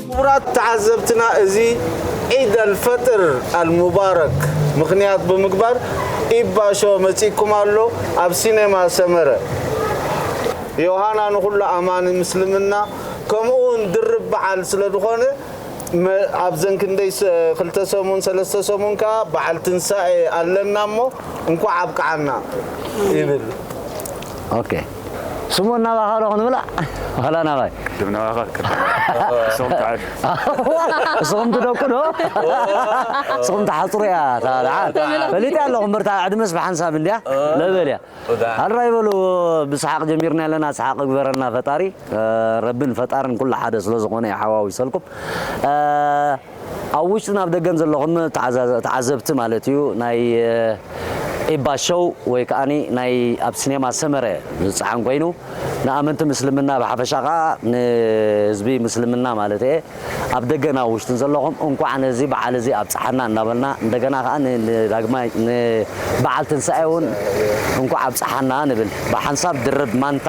ክቡራት ተዓዘብትና፣ እዚ ዒድ ኣልፈጥር ኣልሙባረክ ምኽንያት ብምግባር ኢባ ሾው መጺእኩም ኣሎ። ኣብ ሲኔማ ሰመረ ዮሃና ንኹሉ ኣማኒ ምስልምና ከምኡ እውን ድርብ በዓል ስለ ዝኾነ፣ መ-፣ ኣብዘን ክንደይ ሰ-፣ ክልተ ሰሙን ሰለስተ ሰሙን ከኣ በዓል ትንሳኤ ኣለና እሞ እንኳዕ ኣብቅዓና ይብል። ኦኬ። ስሙ እናባኻ ዶ ክንብላ? ዋላ ናባይ? ድም ናባኻ ቅድም። እሶም ተዓል። እስኹም ትደቁ ዶ? እስኹም ትሓፅሩ እያ። እታ ደሓን ፈሊጠ ኣለኹ። እምበርታ ዕድመስ ብሓንሳብ እንድያ ለበል እያ። ኣድራይ በሉ። ብሰሓቕ ጀሚርና ኣለና። ሰሓቕ ግበረና ፈጣሪ። ረብን ፈጣርን ኩሉ ሓደ ስለ ዝኾነ እዩ ሓዋዊሰልኩም። ኣብ ውሽጥን ኣብ ደገን ዘለኹም ተዓዛ-፣ ተዓዘብቲ ማለት እዩ፣ ናይ ኢባ ሾው ወይ ከዓኒ ናይ ኣብ ሲኔማ ሰመረ ዝፀዓን ኮይኑ፣ ንኣመንቲ ምስልምና ብሓፈሻ ከዓ ንህዝቢ ምስልምና ማለት እየ፣ ኣብ ደገን ኣብ ውሽጥን ዘለኹም እንኳዕ ነዚ በዓል እዚ ኣብፀሓና እናበልና፣ እንደገና ከዓ ን-፣ ንዳግማይ ንበዓል ትንሳኤ እውን እንኳዕ ኣብፀሓና ንብል። ብሓንሳብ ድርብ ማንታ፣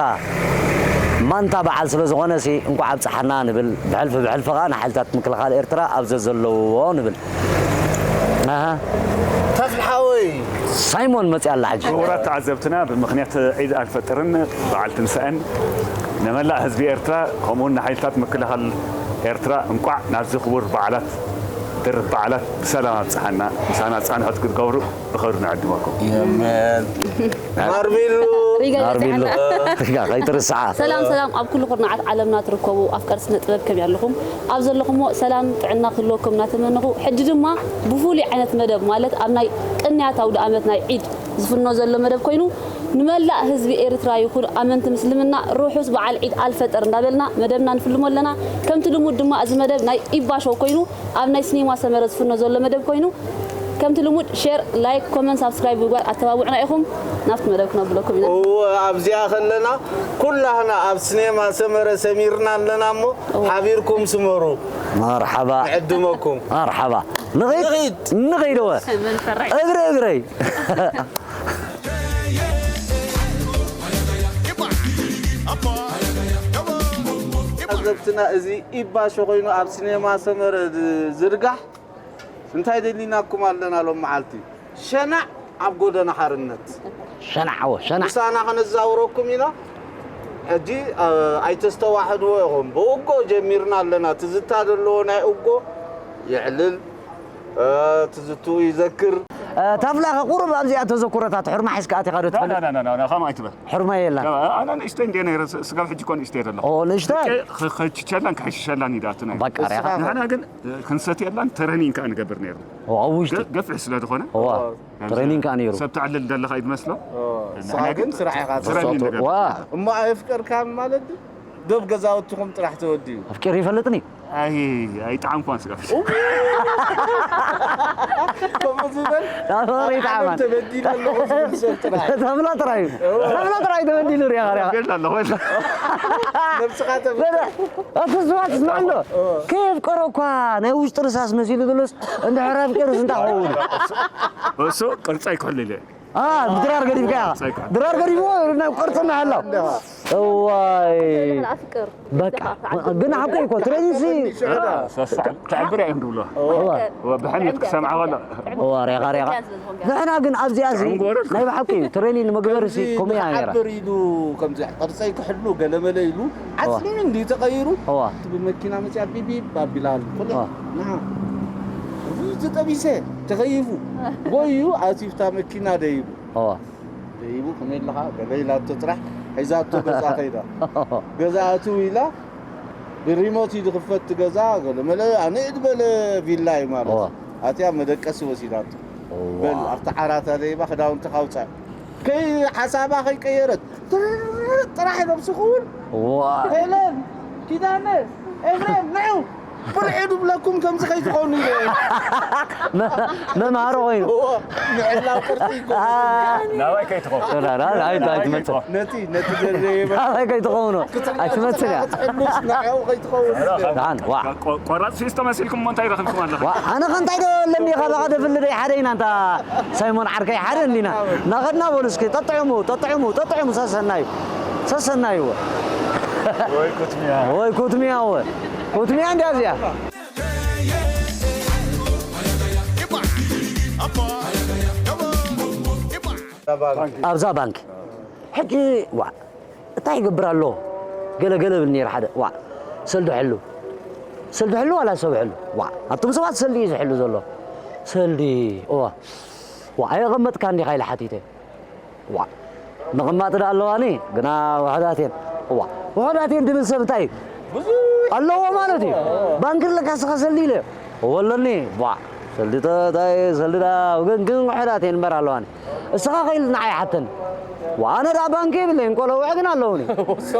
ማንታ በዓል ስለ ዝኾነ ሲ እንኳዕ ኣብፀሓና ንብል። ብሕልፊ ብሕልፊ ከዓ ንሓይልታት ምክልኻል ኤርትራ ኣብ ዘዘለውዎ ንብል። ኣሃ። ተኽሊ ሓወይ። ሳይሞን መፅያ ኣላ ሕጂ። ክቡራት ተዓዘብትና፣ ብምኽንያት ዒድ ኣልፈጥርን በዓል ትንሳኤን ንመላእ ህዝቢ ኤርትራ ከምኡውን ንሓይልታት ምክልኻል ኤርትራ እንቋዕ ናብዚ ክቡር በዓላት ድርብ በዓላት ብሰላም ኣብፀሓና። ምሳና ፃንሖት ክትገብሩ ብኽብሪ ንዕድመኩም። የመን ማርቢሉ ናርቢሉ ሪጋ ከይትርስዓ። ሰላም ሰላም፣ ኣብ ኩሉ ኩርናዓት ዓለምና ትርከቡ ኣፍቀርቲ ስነ ጥበብ ከመይ ኣለኹም? ኣብ ዘለኹሞ ሰላም ጥዕና ክህልወኩም እናተመነኹ፣ ሕጂ ድማ ብፍሉይ ዓይነት መደብ፣ ማለት ኣብ ናይ ቅንያት ኣውደ ኣመት ናይ ዒድ ዝፍኖ ዘሎ መደብ ኮይኑ፣ ንመላእ ህዝቢ ኤርትራ ይኹን ኣመንቲ ምስልምና ርሑስ በዓል ዒድ ኣልፈጥር እንዳበልና መደብና ንፍልሞ ኣለና። ከምቲ ልሙድ ድማ እዚ መደብ ናይ ኢባ ሾው ኮይኑ፣ ኣብ ናይ ሲኔማ ሰመረ ዝፍኖ ዘሎ መደብ ኮይኑ፣ ከምቲ ልሙድ ሼር፣ ላይክ፣ ኮመንት፣ ሳብስክራይብ ምግባር ኣተባብዑና ኢኹም። ናብቲ መደብ ክነብለኩም ኢና። እወ ኣብዚኣ ከለና ኩላህና ኣብ ሲኔማ ሰመረ ሰሚርና ኣለና እሞ ሓቢርኩም ስመሩ። መርሓባ ንዕድመኩም። መርሓባ። ንኺድ ንኺድ። ንኺድ እወ። እግረይ እግረይ። ተዓዘብትና፣ እዚ ኢባ ሾው ኮይኑ ኣብ ሲኔማ ሰመረ ዝ-፣ ዝርጋሕ እንታይ ደሊናኩም ኣለና ሎም መዓልቲ? ሸናዕ ኣብ ጎደና ሓርነት። ሸናዕ እወ ሸናዕ። ምሳና ከነዛውረኩም ኢና። ሕጂ ኣ-፣ ኣይተስተዋሕድዎ ኢኹም። ብእጎ ጀሚርና ኣለና። ትዝታ ዘለዎ ናይ እጎ የዕልል፣ እ፣ ትዝትኡ ይዘክር። ታፍላ ቁሩብ ኣብዚኣ ተዘክሮታት ሕርማ ሒዝካ ኣቲኻ ዶ ትፈልጥ? ከምኡ ኣይትበል። ሕርማ የላን። ኣነ ንእሽተይ እንደ ነረ ስጋብ ሕጂ ኮን እሽተይ ዘለኹ። ኦ ንእሽተይ። ከይችቸላን ክሕሽሸላን ይዳቱ ናይ በቃ ሪኻ። ንሕና ግን ክንሰትየላን ተረኒን ከዓ ንገብር ነርና። ኦ ኣብ ውሽጢ። ገ- ገፊሕ ስለ ዝኾነ ዋ ትሬኒንግ ከዓ ነይሩ። ሰብ ትዕልል ዘለኻ ይመስሎ። ንስኻ ግን ስራሕ ኢኻ ትረኒን ትሰርሖ። ንገብር። ዋ እሞ ኣየፍቀርካን ማለት ድዩ? ዶብ ገዛውትኹም ጥራሕ ተወዲኡ። ኣፍቂሩ ይፈልጥኒ። ኣይ ኣይጠዓምኳን ስጋብ ሕጂ። ከምኡ ዝበል ዳፈሪ ኣብ ዓለም ይጠዓማል። ተበዲለ ኣለኹ ዝብል ሰብ ጥራሕ። ተብላ ጥራይ እዩ። ተብላ ጥራይ ተበዲሉ ሪኻ ሪኻ። ገድላ ኣለኹ። ነብስኻ ተበዲለ። ኣቶ ስብሓት ስማዕ እንዶ ከየፍቀሮ እኳ ናይ ውሽጢ ርሳስ መሲሉ ዘሎስ እንድሕር ኣፍቂሩስ እንታይ ክኸውን? እሱ ቅርጻይ ክሕልል እየ። ኣ ብድራር ገዲፍካ ኢኻ። ድራር ገዲፍዎ ናብ ቅርጺ እናሃሎ እዋይ ኣፍቅር በቃ ግን ሓቁ እኮ ትሬኒንግ ሲ ተዕብር እዮም ዝብሎ። ብሕልሚ ክትሰምዓ ከሎ እዋ ሬኻ ሬኻ ንሕና ግን ኣብዚኣ እዚ ናይ ብሓቂ እዩ ትሬኒንግ መግበሪ ሲ ከምኡ እያ ነይራ ክዓብር ኢሉ ከምዚ ቅርፀይ ክሕሉ ገለመለ ኢሉ ዓፅሚ እንዲ ተቐይሩ እዋ እቲ ብመኪና መፅያ ቢቢብ ኣቢላሉ እዋ ንዓ እዚ ተጠቢሰ ተኸይፉ ጎዩ ኣትዩ ብታ መኪና ደይቡ እዋ ደይቡ ከመይ ኣለኻ ገለ ኢላቶ ጥራሕ ሒዛቶ ገዛ ከይዳ ገዛ ኣትው ኢላ ብሪሞት እዩ ዝኽፈት እቲ ገዛ ገለ መለ ኣነ እየ ዝበለ ቪላ እዩ ማለት እዋ ኣትያ መደቀሲ ወሲዳቶ እዋ በል ኣብቲ ዓራታ ደይባ ክዳውንቲ ካውፃእ ከይ ሓሳባ ከይቀየረት ትርርር ጥራሕ ኢሎም ስኽውን እዋ ሄለን ኪዳነ ኤፍሬም ንዑ ብርዒ ድብለኩም ከምዚ ከይትኾኑ ኢለ መ- መምሃሮ ኮይኑ። ምዕላው ቅርፂ ይኮ ናባይ ከይትኸውን ራራ ኣይትመፅእ ነቲ ነቲ ዘዘየበ ናባይ ከይትኸውኖ ኣይትመፅን እያ ትሕሉስ ንዕኡ ከይትኸውን ደሓን ዋ ቆራፅ ፊስቶ መሲልኩም እሞ እንታይ ረኺብኩም ኣለኹ ዋ ኣነ ከ እንታይ ዶ ኣለኒ ካባኻ ደፍልደ ሓደ ኢና እንታ ሳይሞን ዓርከይ ሓደ እንዲና ናኸድና በሉ እስኪ ጠጥዕሙ ጠጥዕሙ ጠጥዕሙ ሰሰናዩ ሰሰናዩ ወይ ኩትሚያ ወይ ኩትሚያ ወ ኩትሚያ እንዲያ እዚኣ ኣብዛ ባንክ ሕጂ ዋ እንታይ ይገብር ኣሎ ገለ ገለ ብል ነይረ ሓደ ዋ ሰልዲ ሕሉ ሰልዲ ሕሉ ዋላ ሰብ ሕሉ ዋ ኣቱም ሰባት ሰልዲ እዩ ዝሕሉ ዘሎ ሰልዲ ዋ ዋ ኣየቐመጥካ እንዲኻ ኢለ ሓቲተ ዋ ምቕማጥ ዳ ኣለዋኒ ግና ውሕዳት እየን ዋ ውሕዳት እየን ድብል ሰብ እንታይ እዩ ኣለዎ ማለት እዩ ባንክ ለካ ስኻ ሰልዲ ኢለ ወለኒ ዋ ሰልዲ ታይ ሰልዲ ዳ ግን ግን ውሕዳት እየን እምበር ኣለዋኒ እስኻ ኸይል ንዓይ ሓተን ኣነ ዳ ባንክ የብለይን ቆለውዕ ግን ኣለውኒ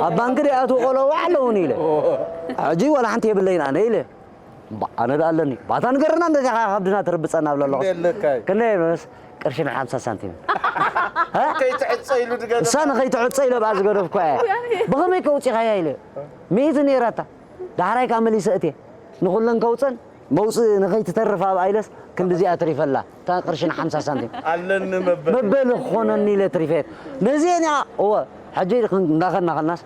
ኣብ ባንክ ዳ ኣቱ ቆለውዕ ኣለውኒ ኢለ ሕጂ ወላ ሓንቲ የብለይን ኣነ ኢለ ኣነ ዳ ኣለኒ ባታ ንገርና እንደዚኻ ከብድና ትርብፀና ብለ ኣለኹ የለካይ ክንደይ መስ ቅርሽን ሓምሳ ሳንቲም ከይትዕፀ ኢሉ ድገ እሳ ንኸይትዕፀ ኢለ ብኣ ዝገደፍኳ እያ ብኸመይ ከውፂኻያ ኢለ ሚእቲ ነይራታ ዳሕራይ ከዓ መሊሰ እትየ ንኹለን ከውፀን መውፅእ ንኸይትተርፍ ኣብ ኣይለስ ክንድዚኣ ትሪፈላ እታ ቅርሽን ሓምሳ ሳንቲም ኣለኒ መበል መበል ክኾነኒ ኢለ ትሪፌት ነዚአን እያ እወ ሕጂ እንዳኸድና ከልናስ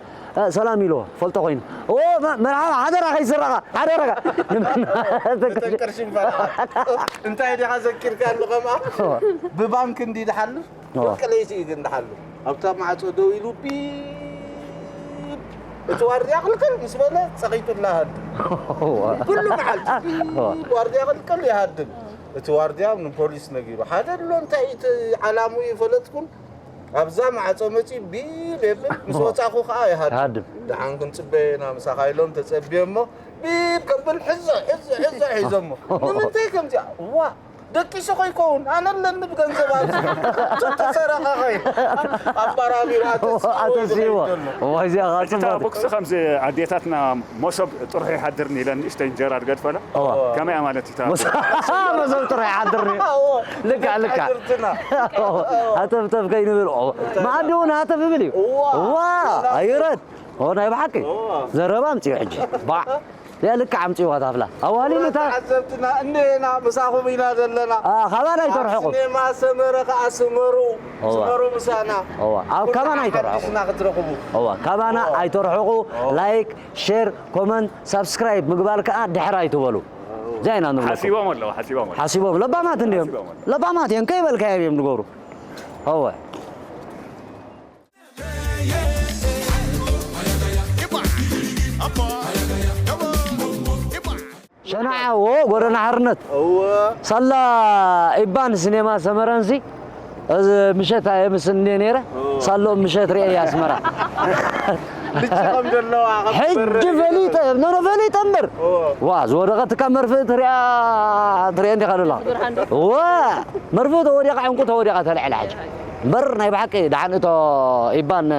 ሰላም ኢልዎ ፈልጦ ኮይኑ መርሓባ ሓደራ ከይስረኻ ሓደራኻ ቅርሽን ፈልዓ እንታይ ዲኻ ዘኪርካ ኣሎ ከምኣ ብባንክ እንዲ ድሓልፍ ወርቂ ለይቲ እዩ ግን ድሓልፍ ኣብታ ማዕፆ ደው ኢሉ ቢብ እቲ ዋርድያ ክልክል ምስ በለ ፀቒጡላ ሃድም ኩሉ መዓልቲ ቢብ ዋርድያ ክልክል ይሃድም እቲ ዋርድያ ንፖሊስ ነጊሩ ሓደ ኣሎ እንታይ እቲ ዓላሙ ይፈለጥኩን ኣብዛ ማዕፆ መፂ ቢብ የብል ምስ ወፃኹ ከዓ ይሃድም ሃድም ደሓን ክንፅበየና ምሳኻ ኢሎም ተፀብየ እሞ ቢብ ከብል ሕዞ ሕዞ ሕዞ ሒዞሞ ንምንታይ ከምዚኣ ዋ ደቂሱ ከይከውን ኣነ ኣለኒ ብገንዘብ ኣብዚ ተሰረቐ ኸይ ኣባራቢሩ ኣተሲዎ ኣተሲዎ እዋ እዚኣ እታ ቦክሲ ከምዚ ኣዴታትና መሶብ ጥርሑ ይሓድርኒ ኢለን ንእሽተይ እንጀራ ድገድፈላ እዋ ከመይ ማለት እዩ መሶብ ጥራሕ ይሓድርኒ ልክዕ ልክዕ ድርትና ሃተፍተፍ ከይንብል መኣዲ እውን ሃተፍ ይብል እዩ ዋ ኣይረድ ናይ ብሓቂ ዘረባ ኣምፅኡ ሕጂ ባዕ ያ ልክዕ ኣምፅእዋ ታፍላ ኣዋሊን እታ ተዓዘብትና እንዴና ምሳኹም ኢና ዘለና ካባና ይተርሕቑ ሲኔማ ሰመረ ከዓ ስመሩ ስመሩ ምሳና ኣብ ካባና ይተርሕቑ ሓዲስና ክትረኽቡ እዋ ካባና ኣይተርሕቑ ላይክ ሼር ኮመንት ሳብስክራይብ ምግባር ከዓ ድሕር ኣይትበሉ እዚኣ ኢና ንብለኩም ሓሲቦም ኣለዉ ሓሲቦም ኣለዉ ሓሲቦም ለባማት እንዲዮም ለባማት እዮም ከይበልካዮም እዮም ንገብሩ እወ ሸናዓ ዎ ጎደና ሓርነት እወ ሳላ ኢባን ሲኔማ ሰመረንሲ እዚ ምሸት ኣየ ምስ እንደ ነይረ ሳሎ ምሸት ርኤ ኣስመራ ልጭ ከም ዘለዋ ሕጂ ፈሊጠ ኖኖ ፈሊጠ እምበር ዋ ዝወደቐት ካብ መርፍእ ትሪኣ ትሪአ እንዲኻ ደላ ዋ መርፍእ ተወዲቓ ዕንቁ ተወዲቓ ተልዕላ ሕጂ እምበር ናይ ብሓቂ ደሓን እቶ ኢባን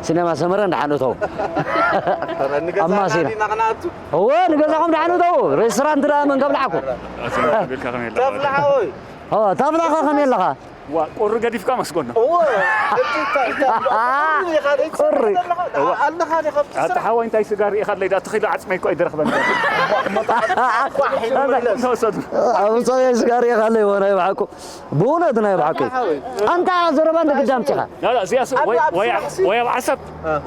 ሲኔማ ሰመረን ደሓን እቶ ኣማሲና ናቕናቱ እወ ንገዛኹም ደሓን እቶ ሬስቶራንት ደኣ መን ከብልዓኩም ተብልሓ ወይ ታፍላኸ ከመይ ኣለኻ ዋ ቁሪ ገዲፍካ መስጎና እወ እቲ ታ- ታ- ቁሪ ቁሪ። ኣለኻ ዲኻ ኣብቲ ኣቲ ስራሕ ሓወይ እንታይ ስጋ ርኢኻለይ ዳ ተኺሉ ዓፅመይ እኮ ኣይደረኽበን ኳሕ ይመለስ ተወሰዱ ኣብ ፀበይ ስጋ ርኢኻለይ ወ ናይ ብሓቁ ብእውነት ናይ ብሓቁ ኣንታ ዘረባ እንደ ግዳ ኣምፂኻ ላላ እዚኣ ስ- ወይ- ወይ- ወይ ኣብ ዓሰብ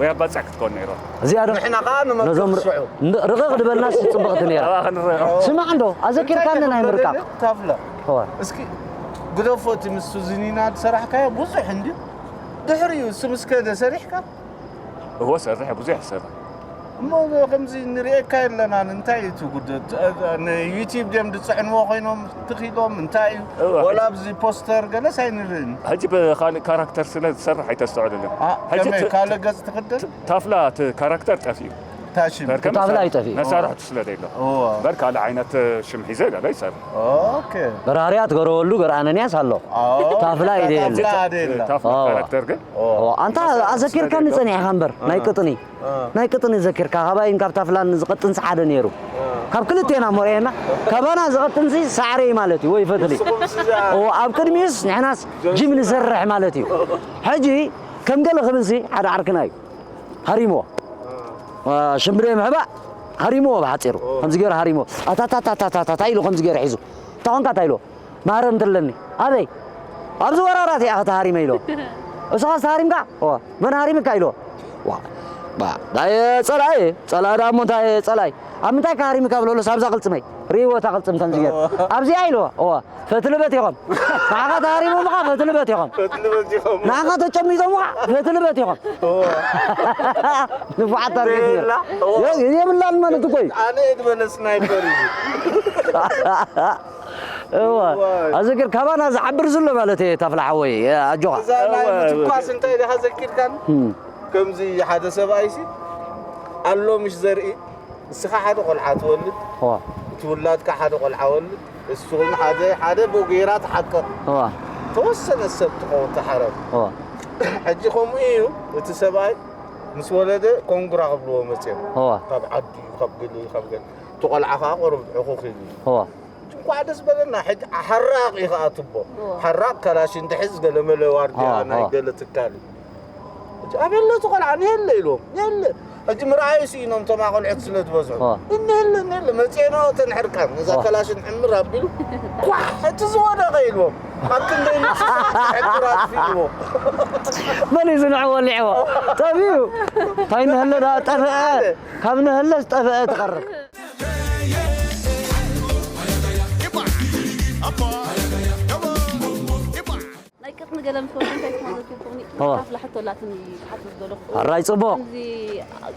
ወይ ኣብ ባፅዕ ክትኮን ነይሮ እዚኣ ዶ ንሕና ከዓ ንመክር ነዞም ስዑ ርቕቕ ዝበልናስ ፅብቕቲ ነይራ ኣባኸ ንረኦ ስማዕ እንዶ ኣዘኪርካኒ ናይ ምርቃቕ ታፍላ እወ እስኪ ግደፎ እቲ ምስ ዚኒና ዝሰራሕካዮ ብዙሕ እንድዩ ድሕሪኡ እሱ ምስ ከደ ሰሪሕካ እዎ ሰርሕ ብዙሕ ይሰርሕ እሞ ከምዚ ንርእየካ የለናን እንታይ እዩ እቲ ጉደት ንዩቲብ ድዮም ዝፅዕንዎ ኮይኖም ትኽኢሎም እንታይ እዩ እወ፣ ወላ ኣብዚ ፖስተር ገለስ ኣይንርእን ሕጂ ብካሊእ ካራክተር ስለ ዝሰርሕ ኣይተስተውዕልልን ኣ፣ ሕጂ ከመይ ት- ካልእ ገጽ ትኽደል ታፍላ እቲ ካራክተር ጠፊኡ ታሽም በርከ ታፍላ ኣይጠፍእ። መሳርሕቱ ስለ ዘይሎ እወ በር ካልእ ዓይነት ሽም ሒዘ ገለ ይሰርሕ ኦኬ በራርያ ትገረበሉ ገርኣነንያስ ኣሎ ኣዎ። ታፍላ እዩ ደየለ ታፍላ ደየላ ታፍላ ኦ። ካራክተር ግን ኦ፣ ኣንታ ኣዘኪርካኒ ጸኒሕካ እምበር ናይ ቅጥኒ ናይ ቅጥኒ ዘኪርካ ካባይን ካብ ታፍላን ዝቐጥንስ ሓደ ነይሩ ካብ ክልቴና እሞ ርኤና፣ ካባና ዝቐጥንሲ ሳዕሪ ማለት እዩ፣ ወይ ፈትሊ። ንስኹምስ እዛ እዎ፣ ኣብ ቅድሚኡስ ንሕናስ ጅብ ንሰርሕ ማለት እዩ። ሕጂ ከም ገለ ክብልሲ ሓደ ዓርክና እዩ። ሃሪምዎ። ዋ፣ ሽምብሬ ምሕባእ ሃሪምዎ ብሓጺሩ። ከምዚ ገይሩ ሃሪምዎ። ኣታታታታታታ ኢሉ ከምዚ ገይሩ ሒዙ። እንታይ ኾንካ እንታይ ኢልዎ? ማህረምቲ ኣለኒ። ኣበይ? ኣብዚ ወራራት እያ ተሃሪመ ኢልዎ። እስኻስ ተሃሪምካ? እወ። መን ሃሪምካ ኢልዎ? ዋ፣ ባ፣ ዳየ ጸላኢ፣ ጸላኢ ደኣ እሞ እንታይ ጸላኢ? ኣብ ምንታይ ከሃሪምካ ብለሎስ ኣብዛ ቅልጽመይ። ርእይዎ እታ ቅልጽም ከምዚ ገይሩ። ኣብዚኣ ኢልዎ። እወ። ፈትሊ በቲኾም። ንዓኻ ተሃሪሞምኻ ፈትሊ በቲኾም። ፈትሊ በቲኾም። ንዓኻ ተጨሚቶምኻ ፈትሊ በቲኾም። እዎ። ንፉዓት ታርጌት ነይሩ። ቤላ፣ እዎ። የ-፣ የብላን ማለት እኮ እዩ። ኣነ እየ ዝበለ ስናይፐር እዩ። እዎ። ዋይ። ኣዘኪር ካባና ዝዓብር ዘሎ ማለት እየ፣ ታፍላ ሓወይ፣ ኣጆኻ። እዛ ናይ እዎ። ምትኳስ እንታይ ኢኻ ዘኪርካን? እም። ከምዚ ሓደ ሰብኣይሲ ኣሎ ምሽ ዘርኢ ንስኻ ሓደ ቆልዓ ትወልድ፣ እዋ። እቲ ውላድካ ሓደ ቆልዓ ወልድ፣ እሱ ኾይኑ ሓደ፣ ሓደ ብኡ ገይራ ትሓቅቕ። እዋ። ተወሰነ ሰብ ትኸውን፣ ትሓረም። እዋ። ሕጂ ከምኡ እዩ፣ እቲ ሰብኣይ ምስ ወለደ ኮንግራ ክብልዎ መፅዮም። እዋ። ካብ ዓዲ፣ ካብ ገለ፣ ካብ ገለ። እቲ ቆልዓ ኸዓ ቁሩብ ዕኹኽ ኢሉ እዩ። እዋ። እንኳዕ ደስ በለና። ሕጂ ሓራቕ እዩ ኸዓ ትቦ። እዎ። ሓራቕ ካላሽን ትሕዝ ገለመለ ዋርድያ እዎ፣ ናይ እዎ። ገለ ትካል እዩ። ሕጂ ኣበለ እቲ ቆልዓ ንሄለ ኢልዎም። ንሄለ። ሕጂ ምርኣዩ ስኢኖም እቶም ኣቆልዑት ስለ ዝበዝሑ። እዎ። እንሄለ፣ እንሄለ። መፅኤና እተን ሕርቃን። ነዛ እዎ። ካላሽን ዕምር ኣቢሉ ኳሕ! እቲ ዝወደቐ ኢልዎም። ኣብ ክንደይ ንሱ ሕክራት ፊልዎ። መሊሱ ንዕኡ ወሊዕዎ። ጠፊኡ። እንታይ ንህለ ደኣ ጠፍአ። ካብ ንህለስ ጠፍአ ትቐርብ። ናይ ቅድሚ ገለ ምስ ወዲ እንታይ ስማ ዘኪርኩምኒ? እዋ። ሓፍላ ሕቶ ኣላትኒ ክሓትት ዝደለኹ። ኣራይ ጽቡቕ። ከምዚ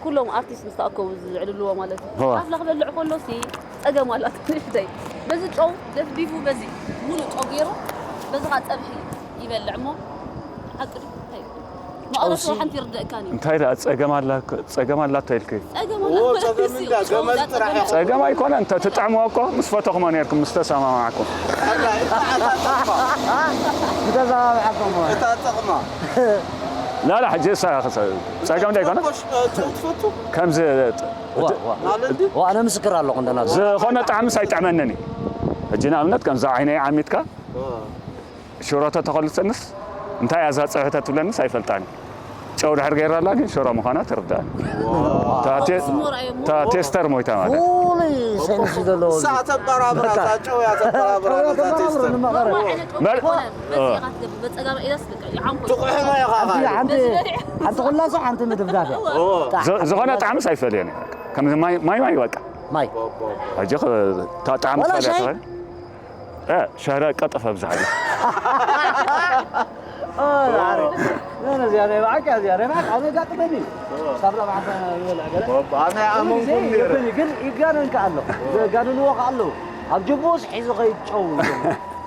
ኩሎም ኣርቲስት ምስ ተኣከቡ ዝዕልልዎ ማለት እዩ። እዋ። ሓፍላ ክበልዕ ከሎ ሲ ጸገም ኣላት ንእሽተይ። በዚ ጨው ለፍዲፉ በዚ ሙሉእ ጨው ገይሩ በዚ ኸዓ ጸብሒ ይበልዕ እሞ ሓቂ ድዩ? እንታይ እዩ? መቐረቱ ጨውሲ ሓንቲ ይርደእካን እዩ። እንታይ ደኣ ጸገም ኣላ-፣ ጸገም ኣላቶ ኢልኪ? ጸገም ኦ፣ ኣላ-፣ ጸገም እንዳ ጨው ገመል ጥራሕ እያ። ጸገም ኣይኮነን፣ እንተ ትጥዕምዎ እኮ ምስ ፈተኹሞ ኔርኩም፣ ምስ ተሰማማዕኩም። ኣላ፣ እታ፣ እታ ጥቕማ። ዝተሰማማዕኩም እታ ጥቕማ። ላላ፣ ሕጂ እሳ ኸ-፣ ጸገም ዶ ኣይኮነን? ጨው፣ ጨው ትፈቱ? ከምዚ ዋ፣ ዋ። ማለት እንዲ? ዋ፣ ኣነ ምስክር ኣለኹ እንደና። ዝኾነ ጣዕምስ ኣይጥዕመንን እዩ። ሕጂ ንኣብነት ከምዚ ዓይነይ ዓሚትካ፣ ዋ። ሽሮ ተተኾልሰንስ እንታይ እያ እዛ ጽብሒ ተትብለንስ ኣይፈልጣን። ጨው ድሕር ገይራላ ግን ሽሮ ምዃና ትርዳእኒ። ዋው። እታ ቴ-፣ ስሞር ኣየሞ። እታ ቴስተር ሞይታ ማለት። ፍሉይ ሴንስ ዘለዎ እሳ ተበራብራ፣ በቃ። እታ ጨው እያ ተበራብራ፣ ጨው እያ ነዛ ተበራብራ፣ ቴስተር። ንመቐረት። ኖርማል ዓይነት ጨው በል-፣ ኣይኮነን። በዚ እ። ኢኻ ትገብር፣ በጸጋም ኢላስ በቃ ይዓንኩ። ትቑሕሞ ኢኻ ሓንቲ፣ ካል። ሓንቲ፣ በዚ በሊዕ። ሓንቲ ኩላሶ፣ ሓንቲ ምድፍዳፍ እያ። ኦ። ጣዕ-፣ ዝ-፣ ዝኾነ ጣዕምስ ኣይፈልየን። ከም ማይ፣ ማይ፣ ማይ በቃ። ማይ። ሕጂ ኸ-፣ እታ ጣዕሚ ዋላ ትፈልያ ሻሂ? ትኽእል? እ፣ ሸረ ቀጠፈ ብዝሓ እዩ። ኦ፣ ዛሬ። ኖ፣ ኖ፣ እዚኣ ናይ ብሓቂ፣ እዚኣ ናይ ብሓቂ፣ ኣነ ጋጥመኒ። ኦ። ሳብራ ብሓንሳ ይበልዕ ገለ። ባባ፣ ኣነ ኩሉ ግዜ ኣመንኩም ነይረ። ይገብኒ፣ ግን ይጋነን ከኣ ኣሎ። ኦ። ዘጋንንዎ ከኣ ኣለዉ። ኣብ ጅቡስ ሒዙ ኸይድ ጨው ይብሉ።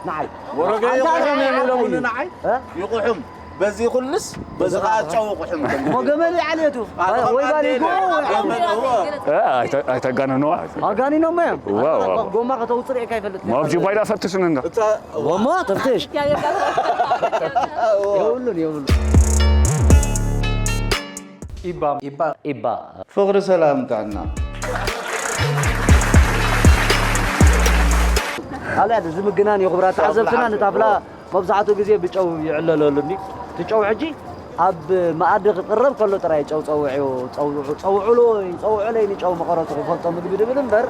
ንዓይ። ወረገ ኣንታ ይቑሕም ንዓይ ይብለውኒ፣ ዓብዩ። ንዓይ። እ? ይቑሕም። በዚ ኩልስ፣ በዚ ኸዓ ጨው ይቑሕም። ሞ ገመል ይዓልየቱ። ኣነ ወይ ባሊጉ፣ ገመል፣ ወይ ገመል፣ እዎ። እ፣ ኣይተ-፣ ኣይተጋንንዋ። ኣጋኒኖሞ እዮም። እዋ፣ እዋ። ጎማ ከተውፅእ ርኤካ ይፈልጥ። ሞ ኣብ ጅባይ ዳ ፈትሽን እንዶ? እታ ወማ ተፍትሽ። የብሉን፣ የብሉን። ኢባ፣ ኢባ፣ ኢባ። ፍቕሪ ሰላም ጥዕና። ካልኣት እዚ ምግናን እዩ፣ ክቡራት ተዓዘብትና፣ ንታፍላ መብዛሕትኡ ግዜ ብጨው ይዕለለሉ እንዲ። እቲ ጨው ሕጂ ኣብ መኣዲ ክቕረብ ከሎ ጥራይ ጨው ጸውዑ፣ ጸውዑ፣ ጸውዑሉ፣ ጸውዑለይ ንጨው መቐረቱ ክፈልጦ ምግቢ ድብል እምበር፣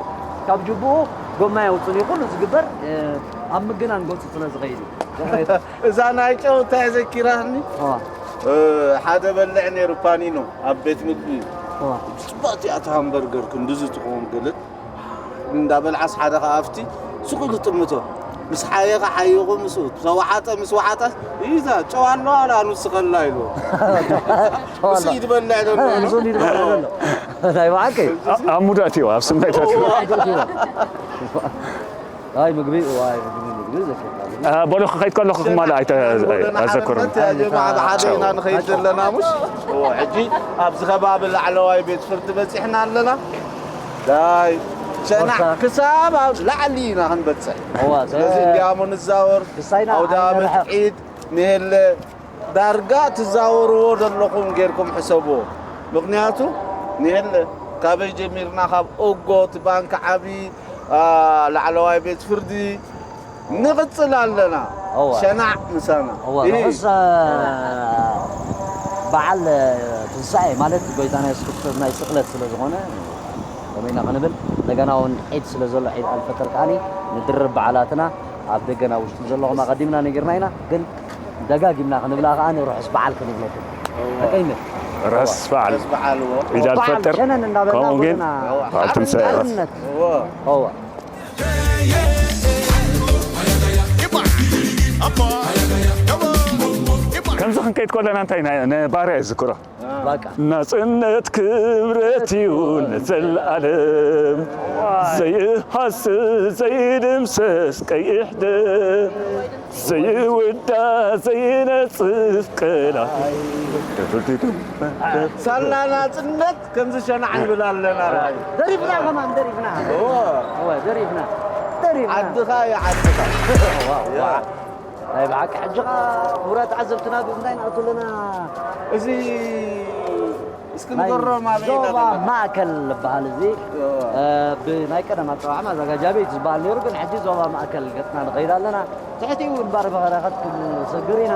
ካብ ጅቡኡ ጎማ የውፅን እዩ ኩሉ ዝግበር፣ እ፣ ኣብ ምግናን ገፁ ስለ ዝኸይድ እዩ። እዛ ናይ ጨው እንታይ ዘኪራኒ? እዋ። እ፣ ሓደ በልዕ ነይሩ ፓኒኖ ኣብ ቤት ምግቢ። እዋ። ጽብቕቲ እያ እታ ሃምበርገር ክንድዚ ትኸውን ገለ። እንዳበልዓስ ሓደ ከኣ ኣብቲ ሱቕ ኢሉ ጥምቶ። ምስ ሓየኸ ሓይኹ ምስኡ፣ ተወሓጠ፣ ምስ ወሓጣስ፣ "ይዛ፣ ጨው ኣለዋ ኣላ ንስኸላ?" ኢሉ። ጨው ኣሎ። ምስ ኢድ በልዕ ዘሎ ኣሎ። ምስ ኢድ በልዕ ዘሎ። ናይ ብሓቂ? ኣ-፣ ኣብ ሙድ ኣትዩ፣ ኣብ ስሜት ኣትዩ። ኣይ፣ ምግቢ፣ ዋይ፣ ምግቢ፣ ምግቢ ዘኪርካ። ኣ፣ በሉ፣ ክኸይድ ከለኹ ክማል ኣይተ-፣ ጎደና ኣዘክሩን። ሓርነት፣ ያ ጀማዓ፣ ሓደ ኢና ንኸይድ ዘለና፣ ሙሽ? እዎ፣ ሕጂ ኣብዚ ከባቢ ላዕለዋይ ቤት ፍርዲ በጺሕና ኣለና። ዳይ ሸናዕ ወርሳ። ክሳብ ኣብ ላዕሊ ኢና ክንበጽሕ። እዋ፣ ስለዚ ተ-፣ እንዲያሞ ንዛወር፣ ክሳይና ኣውደ ዓመት፣ ኣይንርሕቕ። ዒድ፣ ንሄለ ዳርጋ ትዛወርዎ ዘለኹም ጌርኩም ሕሰብዎ። ምኽንያቱ ንሄለ ካበይ ጀሚርና? ካብ ኦጎ፣ እቲ ባንክ ዓቢ፣ ላዕለዋይ ቤት ፍርዲ፣ ንቕጽል ኣለና። እወ። ሸናዕ ምሳና። እወ፣ ርሑስ፣ እ፣ በዓል ትንሳኤ ማለት ጎይታና የሱስ ክርስቶስ ናይ ስቕለት ስለ ዝኾነ፣ ከምኡ ኢና ክንብል፣ እንደገና እውን ዒድ ስለ ዘሎ፣ ዒድ ኣልፈጥር ከኣኒ ንድርብ በዓላትና ኣብ ደገና ውሽጢ ዘለኹም ኣቐዲምና ነጊርና ኢና፣ ግን ደጋጊምና ክንብላ ከኣኒ ርሑስ በዓል ክንብለኩም። እወ። ሓቀይነት። ርሑስ በዓል። ርሑስ በዓል፣ እወ። ዒድ በዓል ኣልፈጥር። ሸነን እንዳበልና ከምኡ ግን ኩልና በዓል ትንሳኤ። ሓርነት። እወ። እወ። ከምዚ ክንከይድ ከለና እንታይ ናይ፣ ንባርያ ይዝክሮ። በቃ። ናጽነት ክብረት እዩ ንዘለኣለም። ዘይሃስስ ዘይድምሰስ ቀይሕ ደም። ዘይውዳእ ዘይነጽፍ ቀላይ። ሳላ ናጽነት ከምዚ ሸናዕ ይብል ኣለና። ደሪፍና ከማን ደሪፍና። እወ። እወ፣ ደሪፍና። ደሪፍና። ዓድኻ እዩ ዓድኻ። ዋው፣ ዋው። ናይ ብሓቂ ሕጂ ኸኣ ክቡራት ተዓዘብትና ብምንታይ ንኣቱ ኣለና? እዚ እስኪ ናይ ንገሮም ኣበይ ኢና ዞባ ዘለና? ማእከል ዝበሃል እዚ፣ እወ። እ፣ ብናይ ቀደም ኣጸዋዕማ ዛጋጃቤት ዝበሃል ነይሩ፣ ግን ሕጂ ዞባ ማእከል ገጽና ንኸይድ ኣለና። ትሕቲኡ እምበር ብበረኸት ክንሰግር ኢና።